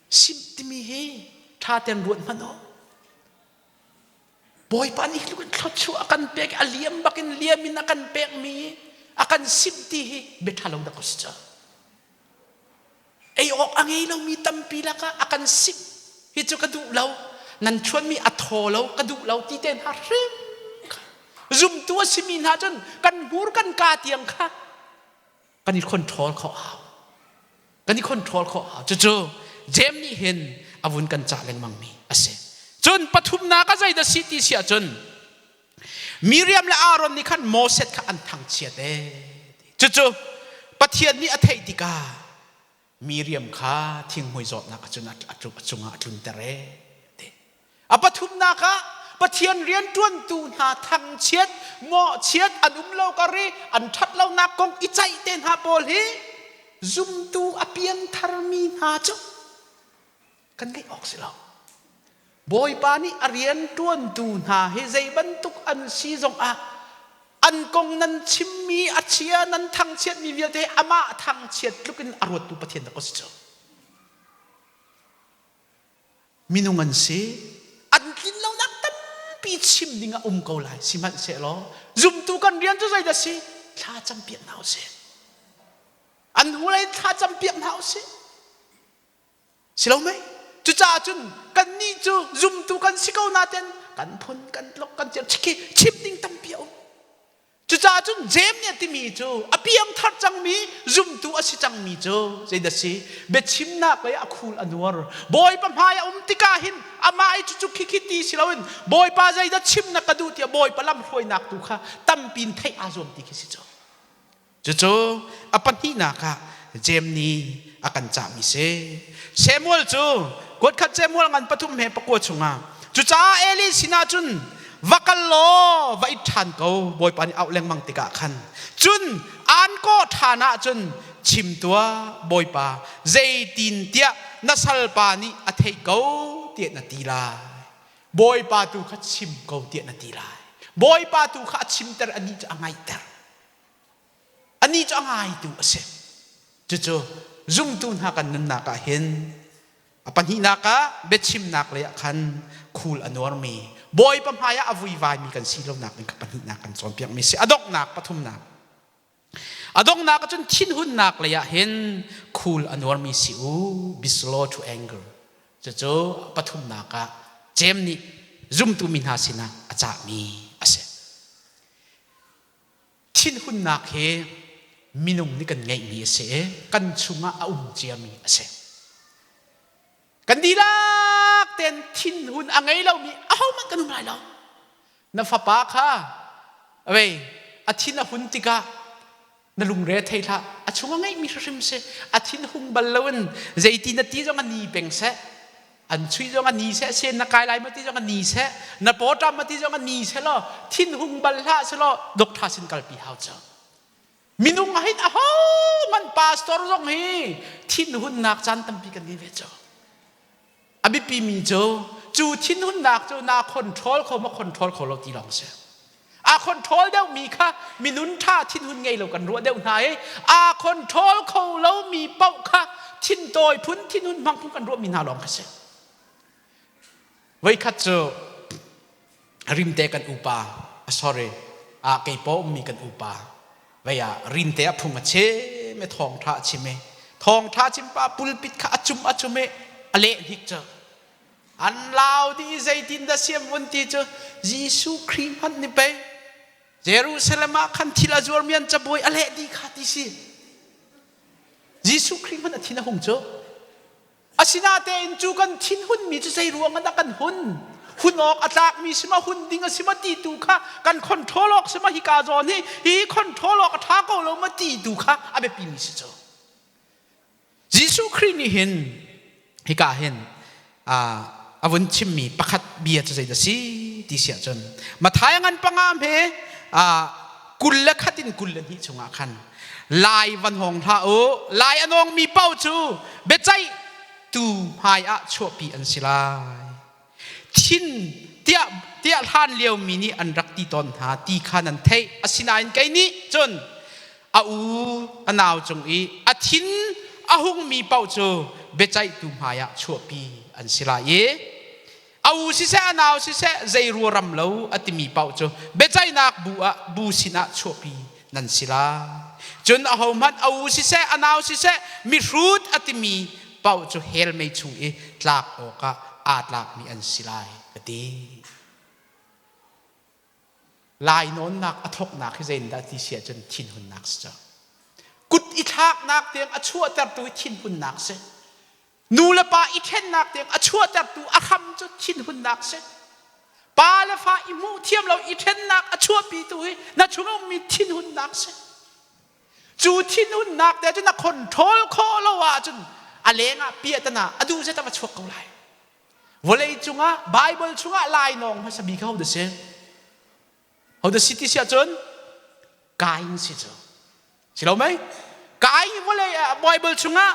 Simh timi hi ṭha tein ruat hmanh u. Bawipa nih tluk in thluachuah a kan pek, a liam bakin liam in a kan pekmi a kan simh ti hi bia ṭha lo dah si cu. Ei awk a ngei lomi tampi lakah a kan simh hi cu ka duh lo. Nan chuanmi a thaw lo, ka duh lo ti te hna hrim kha. Zumtu a simi hna cun kan hmur kan kaa tiang kha kan i control khawh hau. Kan i control khawh hau. Cucu Jeim nih hin a vun kan cah lengmangmi a si. Cun pathumnak a zeidah si ti si ahcun Miriam le Aaron nih khan Moses kha an thangchiat ee. Cucu Pathian nih a theih tikah Miriam kha thinghmui zawtnak ahcun a cungah a tlunter ee. A pathumnak ah Pathian rianṭuantu hna thangchiat, mawhchiat an um lo kar i an ṭhat lonak kong i ceih te hna pawl hi zumtu a piantharmi hna cu kan ngeih awk si lo. Bawipa nih a rianṭuantu hna hi zei bantuk an si zongah an kong nan chimmi a chia nan thangchiatmi vialte amah thangchiat tluk in a ruattu Pathian dah ka si cu. Minung an si. An tlin lonak tampi chim ding a um ko lai. Sihmanhsehlaw zumtu kan rian cu zeidah si? Thla campiak hna usih. An hnulei in thla campiak hna usih. Si lo mei? Cucaah cun kannih cu zumtu kan si ko nain kan phun kan tlok kan cer chim ding tampi a um. Cucaah cun Jeim nih a timi cu a piangthar cangmi zumtu a si cangmi cu zeidah si biachimnak lei a khul a nuar. Bawipa hmai a um tikah hin amah i cucu khikhi ti si loin Bawipa zeidah chim na ka duh tiah Bawipa lamhruainak tu kha tampi in theih aa zuam ti khi si cu. Cucu a pahnihnak ah Jeim nih a kan cahmi si. Samuel cu kuatkhat Samuel ngan pathum he pakua chungah cucaah Eli sinah cun va kal law va it ṭhan ko Bawipa nih auh lengmang tikah khan cun aan kawh ṭhan ahcun chim tuah Bawipa zeitin tiah na salpa nih a theih ko tiah na ti lai Bawipa tu kha chim ko tiah na ti lai Bawipa tu kha a chimter anih cu a ngaihter Anih cu a ngaitu a si. Cucu zumtu hna kan nunnak ah hin a pahnihnak ah biachimnak lei ah khan khul a nuarmi Bawipa hmai ah a vuivaimi kan si lonak ding kha pahnihnak kan cawnpiakmi si. A donghnak pathumnak. A donghnak ahcun thinhunnak lei ah hin khul a nuarmi si u. Be slow to anger. Cucu pathumnak ah Jeim nih zumtu mi hna sinah a cahmi a si. Thinhunnak hi minung nih kan ngeihmi a si i kan chungah a um ciami a si. Kan dihlak tein thinhun a ngei lomi ahohmanh kan um lai lo. Na fapa kha vei a thin a hun tikah na lungre thei hlah. A chung a ngeihmi hrimhrim si. A thin hung bal loin zeiti na ti zong a ni peng seh. An chuih zong a ni seh sen na kai lai ma ti zong a ni seh na pawṭam ma ti zong a ni seh law thinhung bal hlah seh law doctor sin kalpi hau cu minung ah hin aho man pastor zong hi thinhunnak caan tampi kan ngei ve cu a biapi mi cu cu thinhunnak cu na control kho ma control kho lo ti lawng si A control deuhmi kha minun ṭha thinhun ngei lo kan ruah deuh hna i a control kho lomi paoh kha thintawi phun thinhun hmang phun kan ruahmi hna lawng kha si. Voikhat cu rimte kan upa, sorry, Ah kei paw ummi kan upa vei ah rinte a phung a chim i thawngṭha a chim i thawngṭha chim pa pulpit kha a cum a cum i a leh hnik cu an lau dih zeitin dah siam vun ti cu Jesuh Khrih hmanh nih pei Jerusalem ah khan thil a zuarmi an cabuai a leh dih kha ti si. Jesuh Khrih hmanh a thin a hung cu. Asinatein cu kan thinhunmi cu zei ruang ah dah kan hun? Hun awk a tlakmi si ma hun ding a si ma ti tu kha kan control awk si ma hika zawn hi hi control awk a ṭha ko lo ma ti tu kha a biapimi si cu. Jesuh Khrih nih hin hika hin a vun chimmi pakhat bia cu zeidah si ti si ahcun Matthai ngan panga hme 21 in 22 chungah khan lai van hawng hlah u, lai a nawngmi paoh cu biaceih tu hmai ah chuahpi an si lai. Thin tiah tiah hlan lio mi nih an rak ti tawn hna ti kha nan theih. Asinain kei nih cun a u a nau cung i a thin a hungmi paoh cu biaceihtu hmaiah chuahpi an si lai i a u siseh a nau siseh zei ruaram lo a timi paoh cu biaceihnak bu ah bu sinah chuahpi nan si lai. Cun ahohmanh a u siseh a nau siseh mihrut a timi paoh cu hell mei chung i tlak awkah aa tlakmi an si lai ka ti. Lainawnnak a thawknak hi zeitindah ti si ahcun thinhunnak si cu. Kut i thlaknak tiang a chuahtertu hi thinhunnak si. Nu le pa i ṭhennak tiang a chuahtertu a hram cu thinhunnak si. Pa le fa i hmuh thiam lo i ṭhennak a chuahpitu hi na chung a ummi thinhunnak si. Cu thinhunnak te cu na control khawh lo ahcun a leng ah piahtana a duh zet a va chuak ko lai. Vawlei cungah Bible chungah lainawng hmasa bik ho dah si? Ho dah si ti si ahcun Kain si cu. Si lo mei? Kain vawlei Bible chungah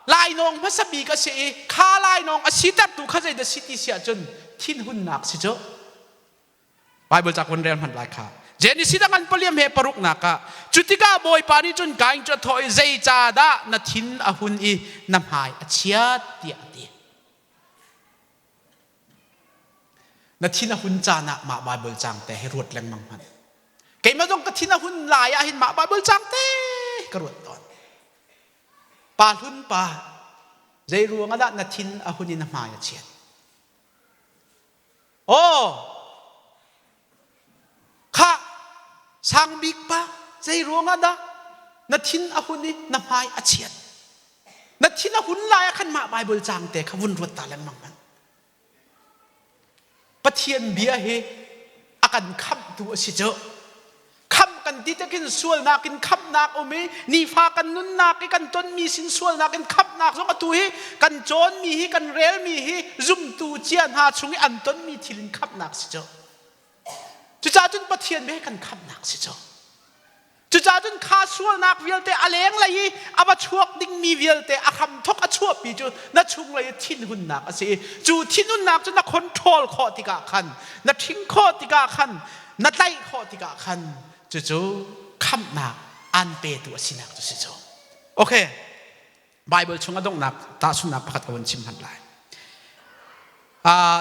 lainawng hmasa bik a si i kha lainawng a sitertu kha zei dah si ti si ahcun thinhunnak si cu. Bible ca kun rel hmanh lai kha. Genesis dang an paliam he paruknak ah cutikah Bawipa nih cun Kain cu a thawh i zeicahdah na thin a hun i na hmai a chiat tiah a ti. Na thin a hun caan ah mah Bible cang te hi ruat lengmang hmanh. Keimah zong ka thin a hun lai ah hin mah Bible cang te ka ruat tawn. Pa hlun pa, zei ruang ah dah na thin a hun i na hmai a chiat? Aw, khah, sang bik pa, zei ruangah dah na thin a hun i na hmai a chiat? Na thin a hun lai ah khan mah Bible caang te kha vun ruat ta lengmang hmanh. Pathian bia hi a kan khamhtu a si cu. Khamh kan ti takin sualnak in khamhnak um i nifa kan nunnak i kan tonmi sin sualnak in khamhnak zong atu hi kan cawnmi hi kan relmi hi zumtu cia hna chung i an tonmi thil in khamhnak si cu. Cucaah cun Pathian bia hi kan khamhnak si cu. Cucaah cun kha sualnak vialte a lenglei i a va chuak dingmi vialte a hramthok a chuahpi cu na chunglei i thinhunnak a si i cu thinhunnak cu na control khawh tikah khan na ṭhing khawh tikah khan na tlaih khawh tikah khan cucu khamhnak aan petu a sinak cu si cu. Okay. Bible chung a donghnak tahchunhnak pakhat ka vun chim hmanh lai.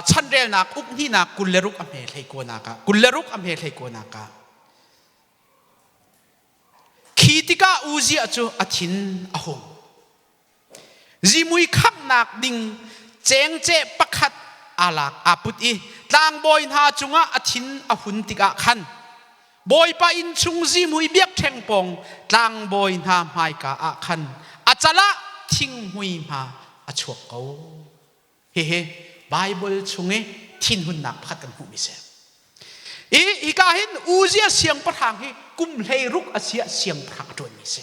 Chanrelnak uk hnihnak 26 a hme hlei kuanak ah 26 a hme hlei kuanak ah Khi tikah Uzziah cu a thin a hung. Zimui khamhnak ding cengceh pakhat aa lak aa put i tlangbawi hna cungah a thin a hun tikah khan Bawipa inn chung zihmui biakṭheng pawng tlangbawi hna hmaika ah khan a cal ah thinghmui hma a chuak ko. Hihi Bible chung i thinhunnak pakhat kan hmuhmi si. I hika hin Uzziah siangpahrang hi kum 16 a si ah siangpahrang a ṭuanmi si.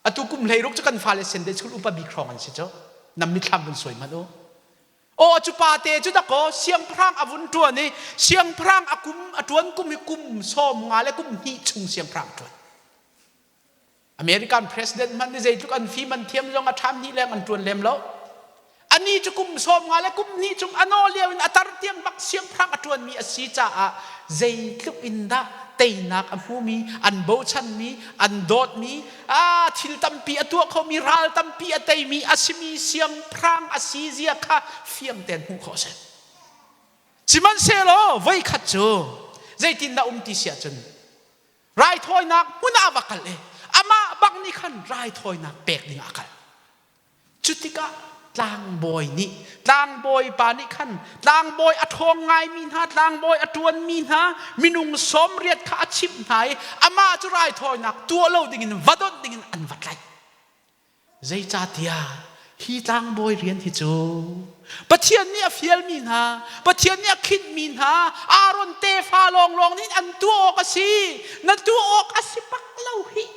Atu kum 16 cu kan fale Sunday school upa bik hrawng an si cu. Nam mithlam vun suai hmanh u. Aw cu pa te cu dakaw siangpahrang a vun ṭuan i siangpahrang a kum a ṭuan kum hi kum 50 le kum hnih chung siangpahrang a ṭuan. American president hmanh nih zeitluk an fim an thiam zong a ṭham hnih leng an ṭuan lem lo. Ani cu kum 50 le kum hnih chung a naw lio in a tar tiang bak siangpahrang a ṭuanmi a si caah zeitluk in dah teinak a hmumi, an bochanmi, an dawtmi, ah thil tampi a tuah khomi, ral tampi a teimi a simi siangpahrang a si zia kha fiang tein hmuh khawh a si. Sihmanhsehlaw voikhat cu Zeitindah um ti si ahcun raithawinak hmun ah a va kal i amah bak nih khan raithawinak pek ding ah a kal. Cutikah tlangbawi nih tlangbawi pa nih khan tlangbawi a ṭhawng ngaimi hna tlangbawi a ṭuanmi hna minung 80 kha a chimh hna i amah cu raithawinak tuah lo dingin va donh dingin an va tlaih. Zeicahtiah hi tlangbawi rian hi cu Pathian nih a fialmi hna, Pathian nih a khinhmi hna, Aaron tefa lawnglawng nih an tuah awk a si. Na tuah awk a si bak lo hih.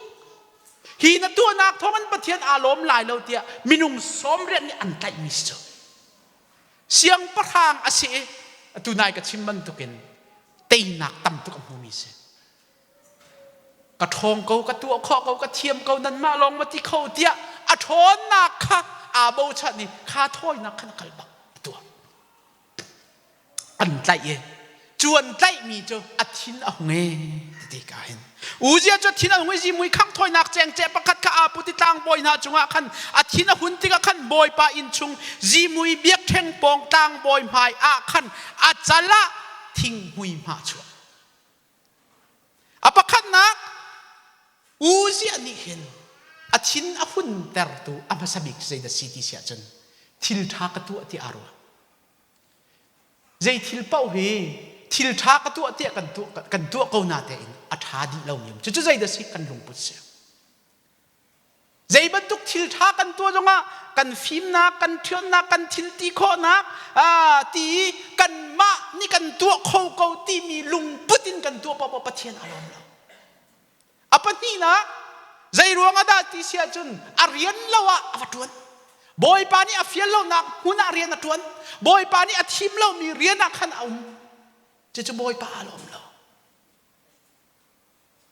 Hi na tuahnak thawngin Pathian aa lawm lai lo tiah minung 80 nih an tlaihmi si cu. Siangpahrang a si i atu nai ka chim bantukin teinak tam tuk a hmumi si. Ka ṭhawng ko, ka tuah khawh ko, ka thiam ko, nanmah lawng ma ti kho tiah a ṭhawnnak kha aa bochan i kha thawinak khan a kal bak a tuah. An tlaih i cu an tlaihmi cu a thin a hung e ti ka hin. Uzia cu thin a hung i zimui khangh thawinak cengceh pakhat kha aa put i tlangbawi hna cungah khan a thin a hun tikah khan Bawipa inn chung zimui biakṭheng pawng tlangbawi hmai ah khan a cal ah thinghmui hma a chuak. A pakhatnak, Uzziah nih hin a thin a huntertu a hmasa bik zeidah si ti si ahcun thil ṭha ka tuah ti aa ruah. Zei thil paoh hi thil ṭha ka tuah tiah kan tuah, kan tuah ko na tein a ṭha dih lomi um. Cucu zeidah si kan lungput si. Zei bantuk thil ṭha kan tuah zongah kan fimnak, kan ṭhiannak, kan thil ti khawhnak ti kanmah nih kan tuah kho ko timi lungput in kan tuah paoh Pathian a lawm lo. A pahnihnak, zei ruang ah dah ti si ahcun a rian lo ah a va ṭuan. Bawipa nih a fial lonak hmun ah rian a ṭuan. Bawipa nih a thim lomi rian ah khan a um. Cucu Bawipa a lawm lo.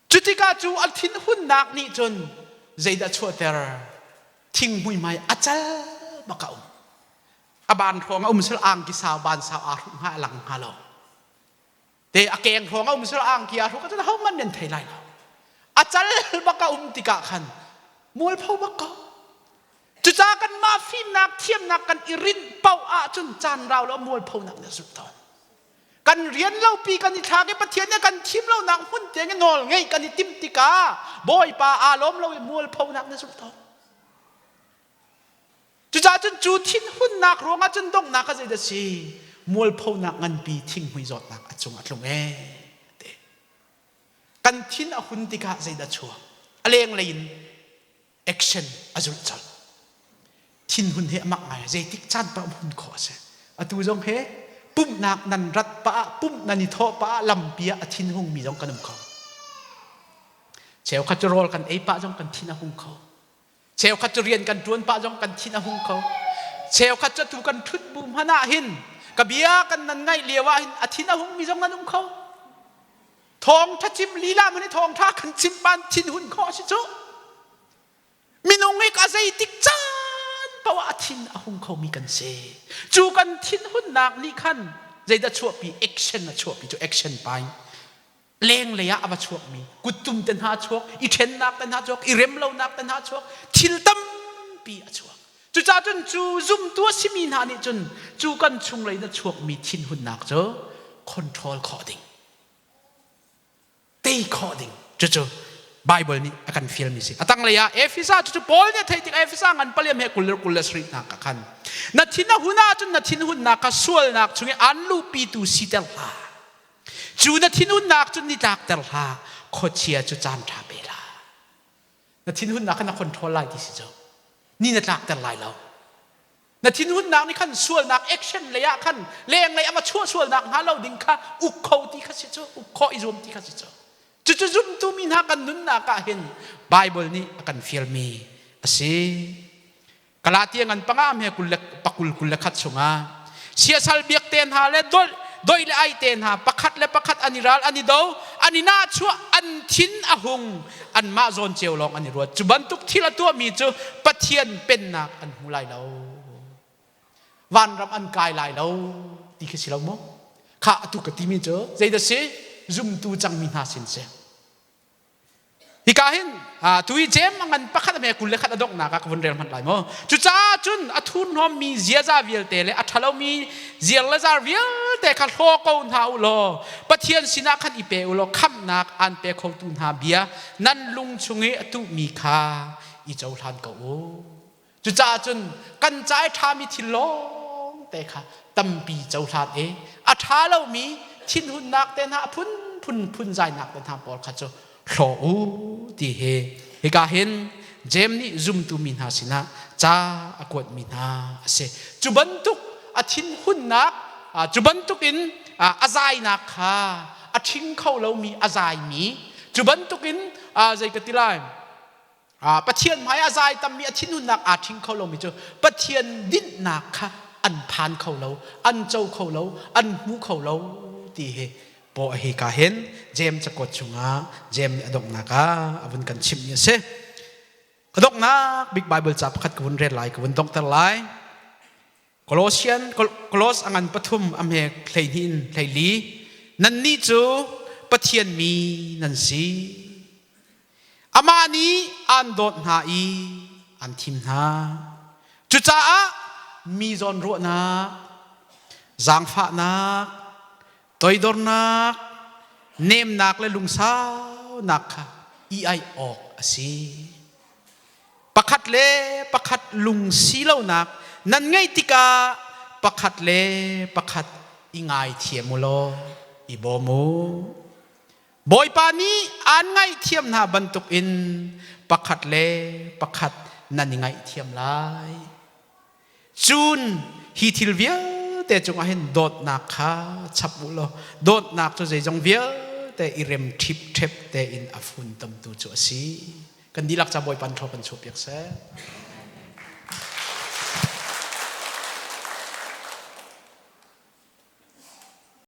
Cutikah cu a thinhunnak nih cun zeidah chuahter? Thinghmui hmai a cal bak a um. A ban hrawng a um sel angki sau ban sau aa hruk hnga a lang hnga lo. Te a keng hrawng a um sel angki aa hruk ahcun ahohmanh nan thei lai lo. A cal bak a um tikah khan mualpho bak ko. Cucaah kanmah fimnak thiamnak kan i rinh paoh ahcun caan rau lo mualphonak nih a zulh tawn. Kan rian lopi kan i thlak i Pathian nih kan thim lonak hmun tiang i nawl ngeih kan i timh tikah Bawipa aa lawm lo i mualphonak na zulh tawn. Cucaah cun cu thinhunnak ruangah cun donghnak a zeidah si? Mualphonak nganpi thinghmui zawtnak a cung a tlung ee. Kan thin a hun tikah zeidah chuak? A lenglei in action a zulh colh. Thinhun hi a mak ngai. Zeitik caan paoh hun khawh a si. Atu zong he pumhnak nan rat pah ah, pumh nan i thawh pah ah lampi ah a thinhung mi zong kan um kho. Cheukhat cu rawl kan ei pah zong kan thin a hung kho. Cheukhat cu rian kan ṭuan pah zong kan thin a hung kho. Cheukhat cu atu kan ṭhut bu hmanh ah hin ka bia kan nan ngaih lio ah hin a thin a hung mi zong nan um kho. Thawngṭha chim lila man i thawngṭha kan chim ban thinhun khawh a si cu. Minung hi ka zeitik caan paoh ah a thin a hung khomi kan si. Cu kan thinhunnak nih khan zeidah chuahpi action a chuahpi cu action pai lenglei ah a va chuakmi kuttum te hna chuak i ṭhennak te hna chuak i remlonak te hna chuak thil tampi a chuak cucaah cun cu zumtu a simi hna nih cun cu kan chunglei na chuakmi thinhunnak cu control khawh ding tei khawh ding cucu Bible nih a kan fialmi si. A tanglei ah Efesa cucu Paul nih a theih tik Efesa ngan paliam he kul le 27 nak ah khan na thin a hun ahcun na thinhunnak kha sualnak chung i an luhpitu siter hlah. Cu na thinhunnak cun ni tlakter hlah. Khuachia cu caan ṭha pe hlah. Na thinhunnak kha na control lai ti si cu. Ni na tlakter lai lo. Na thinhunnak nih khan sualnak action lei ah khan lenglei a va chuah sualnak hnga lo ding kha uk kho ti kha si cu uk khawh i zuam ti kha si cu cucu zumtu mi hna kan nunnak ah hin Bible nih a kan fialmi a si Galatia ngan panga me kul le pakul 21 chungah siasal biak te hna le dol doi le ai te hna pakhat le pakhat an i ral an i do an i nahchuah an thin a hung anmah zawn cio lawng an i ruat cu bantuk thil a tuahmi cu Pathian pennak an hmu lai lo vanram an kai lai lo ti khi si lo maw kha atu ka timi cu zeidah si zumtu cangmi hna sin si Hika hin tu i jem a ngan pakhat a hme 21 a donghnak ah ka vun rel hmanh lai maw? Cucaah cun a thurhnawmmi ziaza vialte le a ṭhalomi ziar le zar vialte vialte kha hlaw ko hna u law Pathian sinah khan i pe u law khamhnak aan pe khotu hna bia nan lung chung i a tuhmi kha i cohlan ko u. Cucaah cun kan ca i ṭhami thil lawng te kha tampi cohlan i a ṭha lomi thinhunnak te hna a phunphun phunzainak te hna pawl kha cu hlaw u ti hi hika hin Jeim nih zumtu mi hna sinah ca a kuatmi hna a si. Cu bantuk a thinhunnak, cu bantukin a zainak kha a ṭhing kho lomi a zaimi, cu bantukin zei ka ti lai, Pathian hmai a zai tammi a thinhunnak aa ṭhing kho lomi cu Pathian dinhnak kha an phan kho lo, an co kho lo, an hmu kho lo ti hi paw hi ka hin Jeim cakuat chungah Jeim nih a donghnak ah a vun kan chimhmi a si. A donghnak bik Bible ca pakhat ka vun rel lai, ka vun donghter lai. Colossian Colos a ngan pathum a hme 12 in 14 nannih cu Pathian mi nan si. Amah nih aan dawt hna i aan thim hna. Cucaah mi zawnruahnak, zaangfahnak, toidornak, nemnak le lungsaunak kha i aih awk a si. Pakhat le pakhat lungsi lonak nan ngeih tikah pakhat le pakhat i ngaithiam u law i bawm u. Bawipa nih aan ngaihthiam hna bantukin pakhat le pakhat nan i ngaihthiam lai. Cun hi thil vialte cungah hin dawtnak kha chap u law dawtnak cu zeizong vialte i rem ṭhipṭhep tein a funtomtu cu a si. Kan dihlak ca Bawipa nih thlaw kan chuahpiak seh.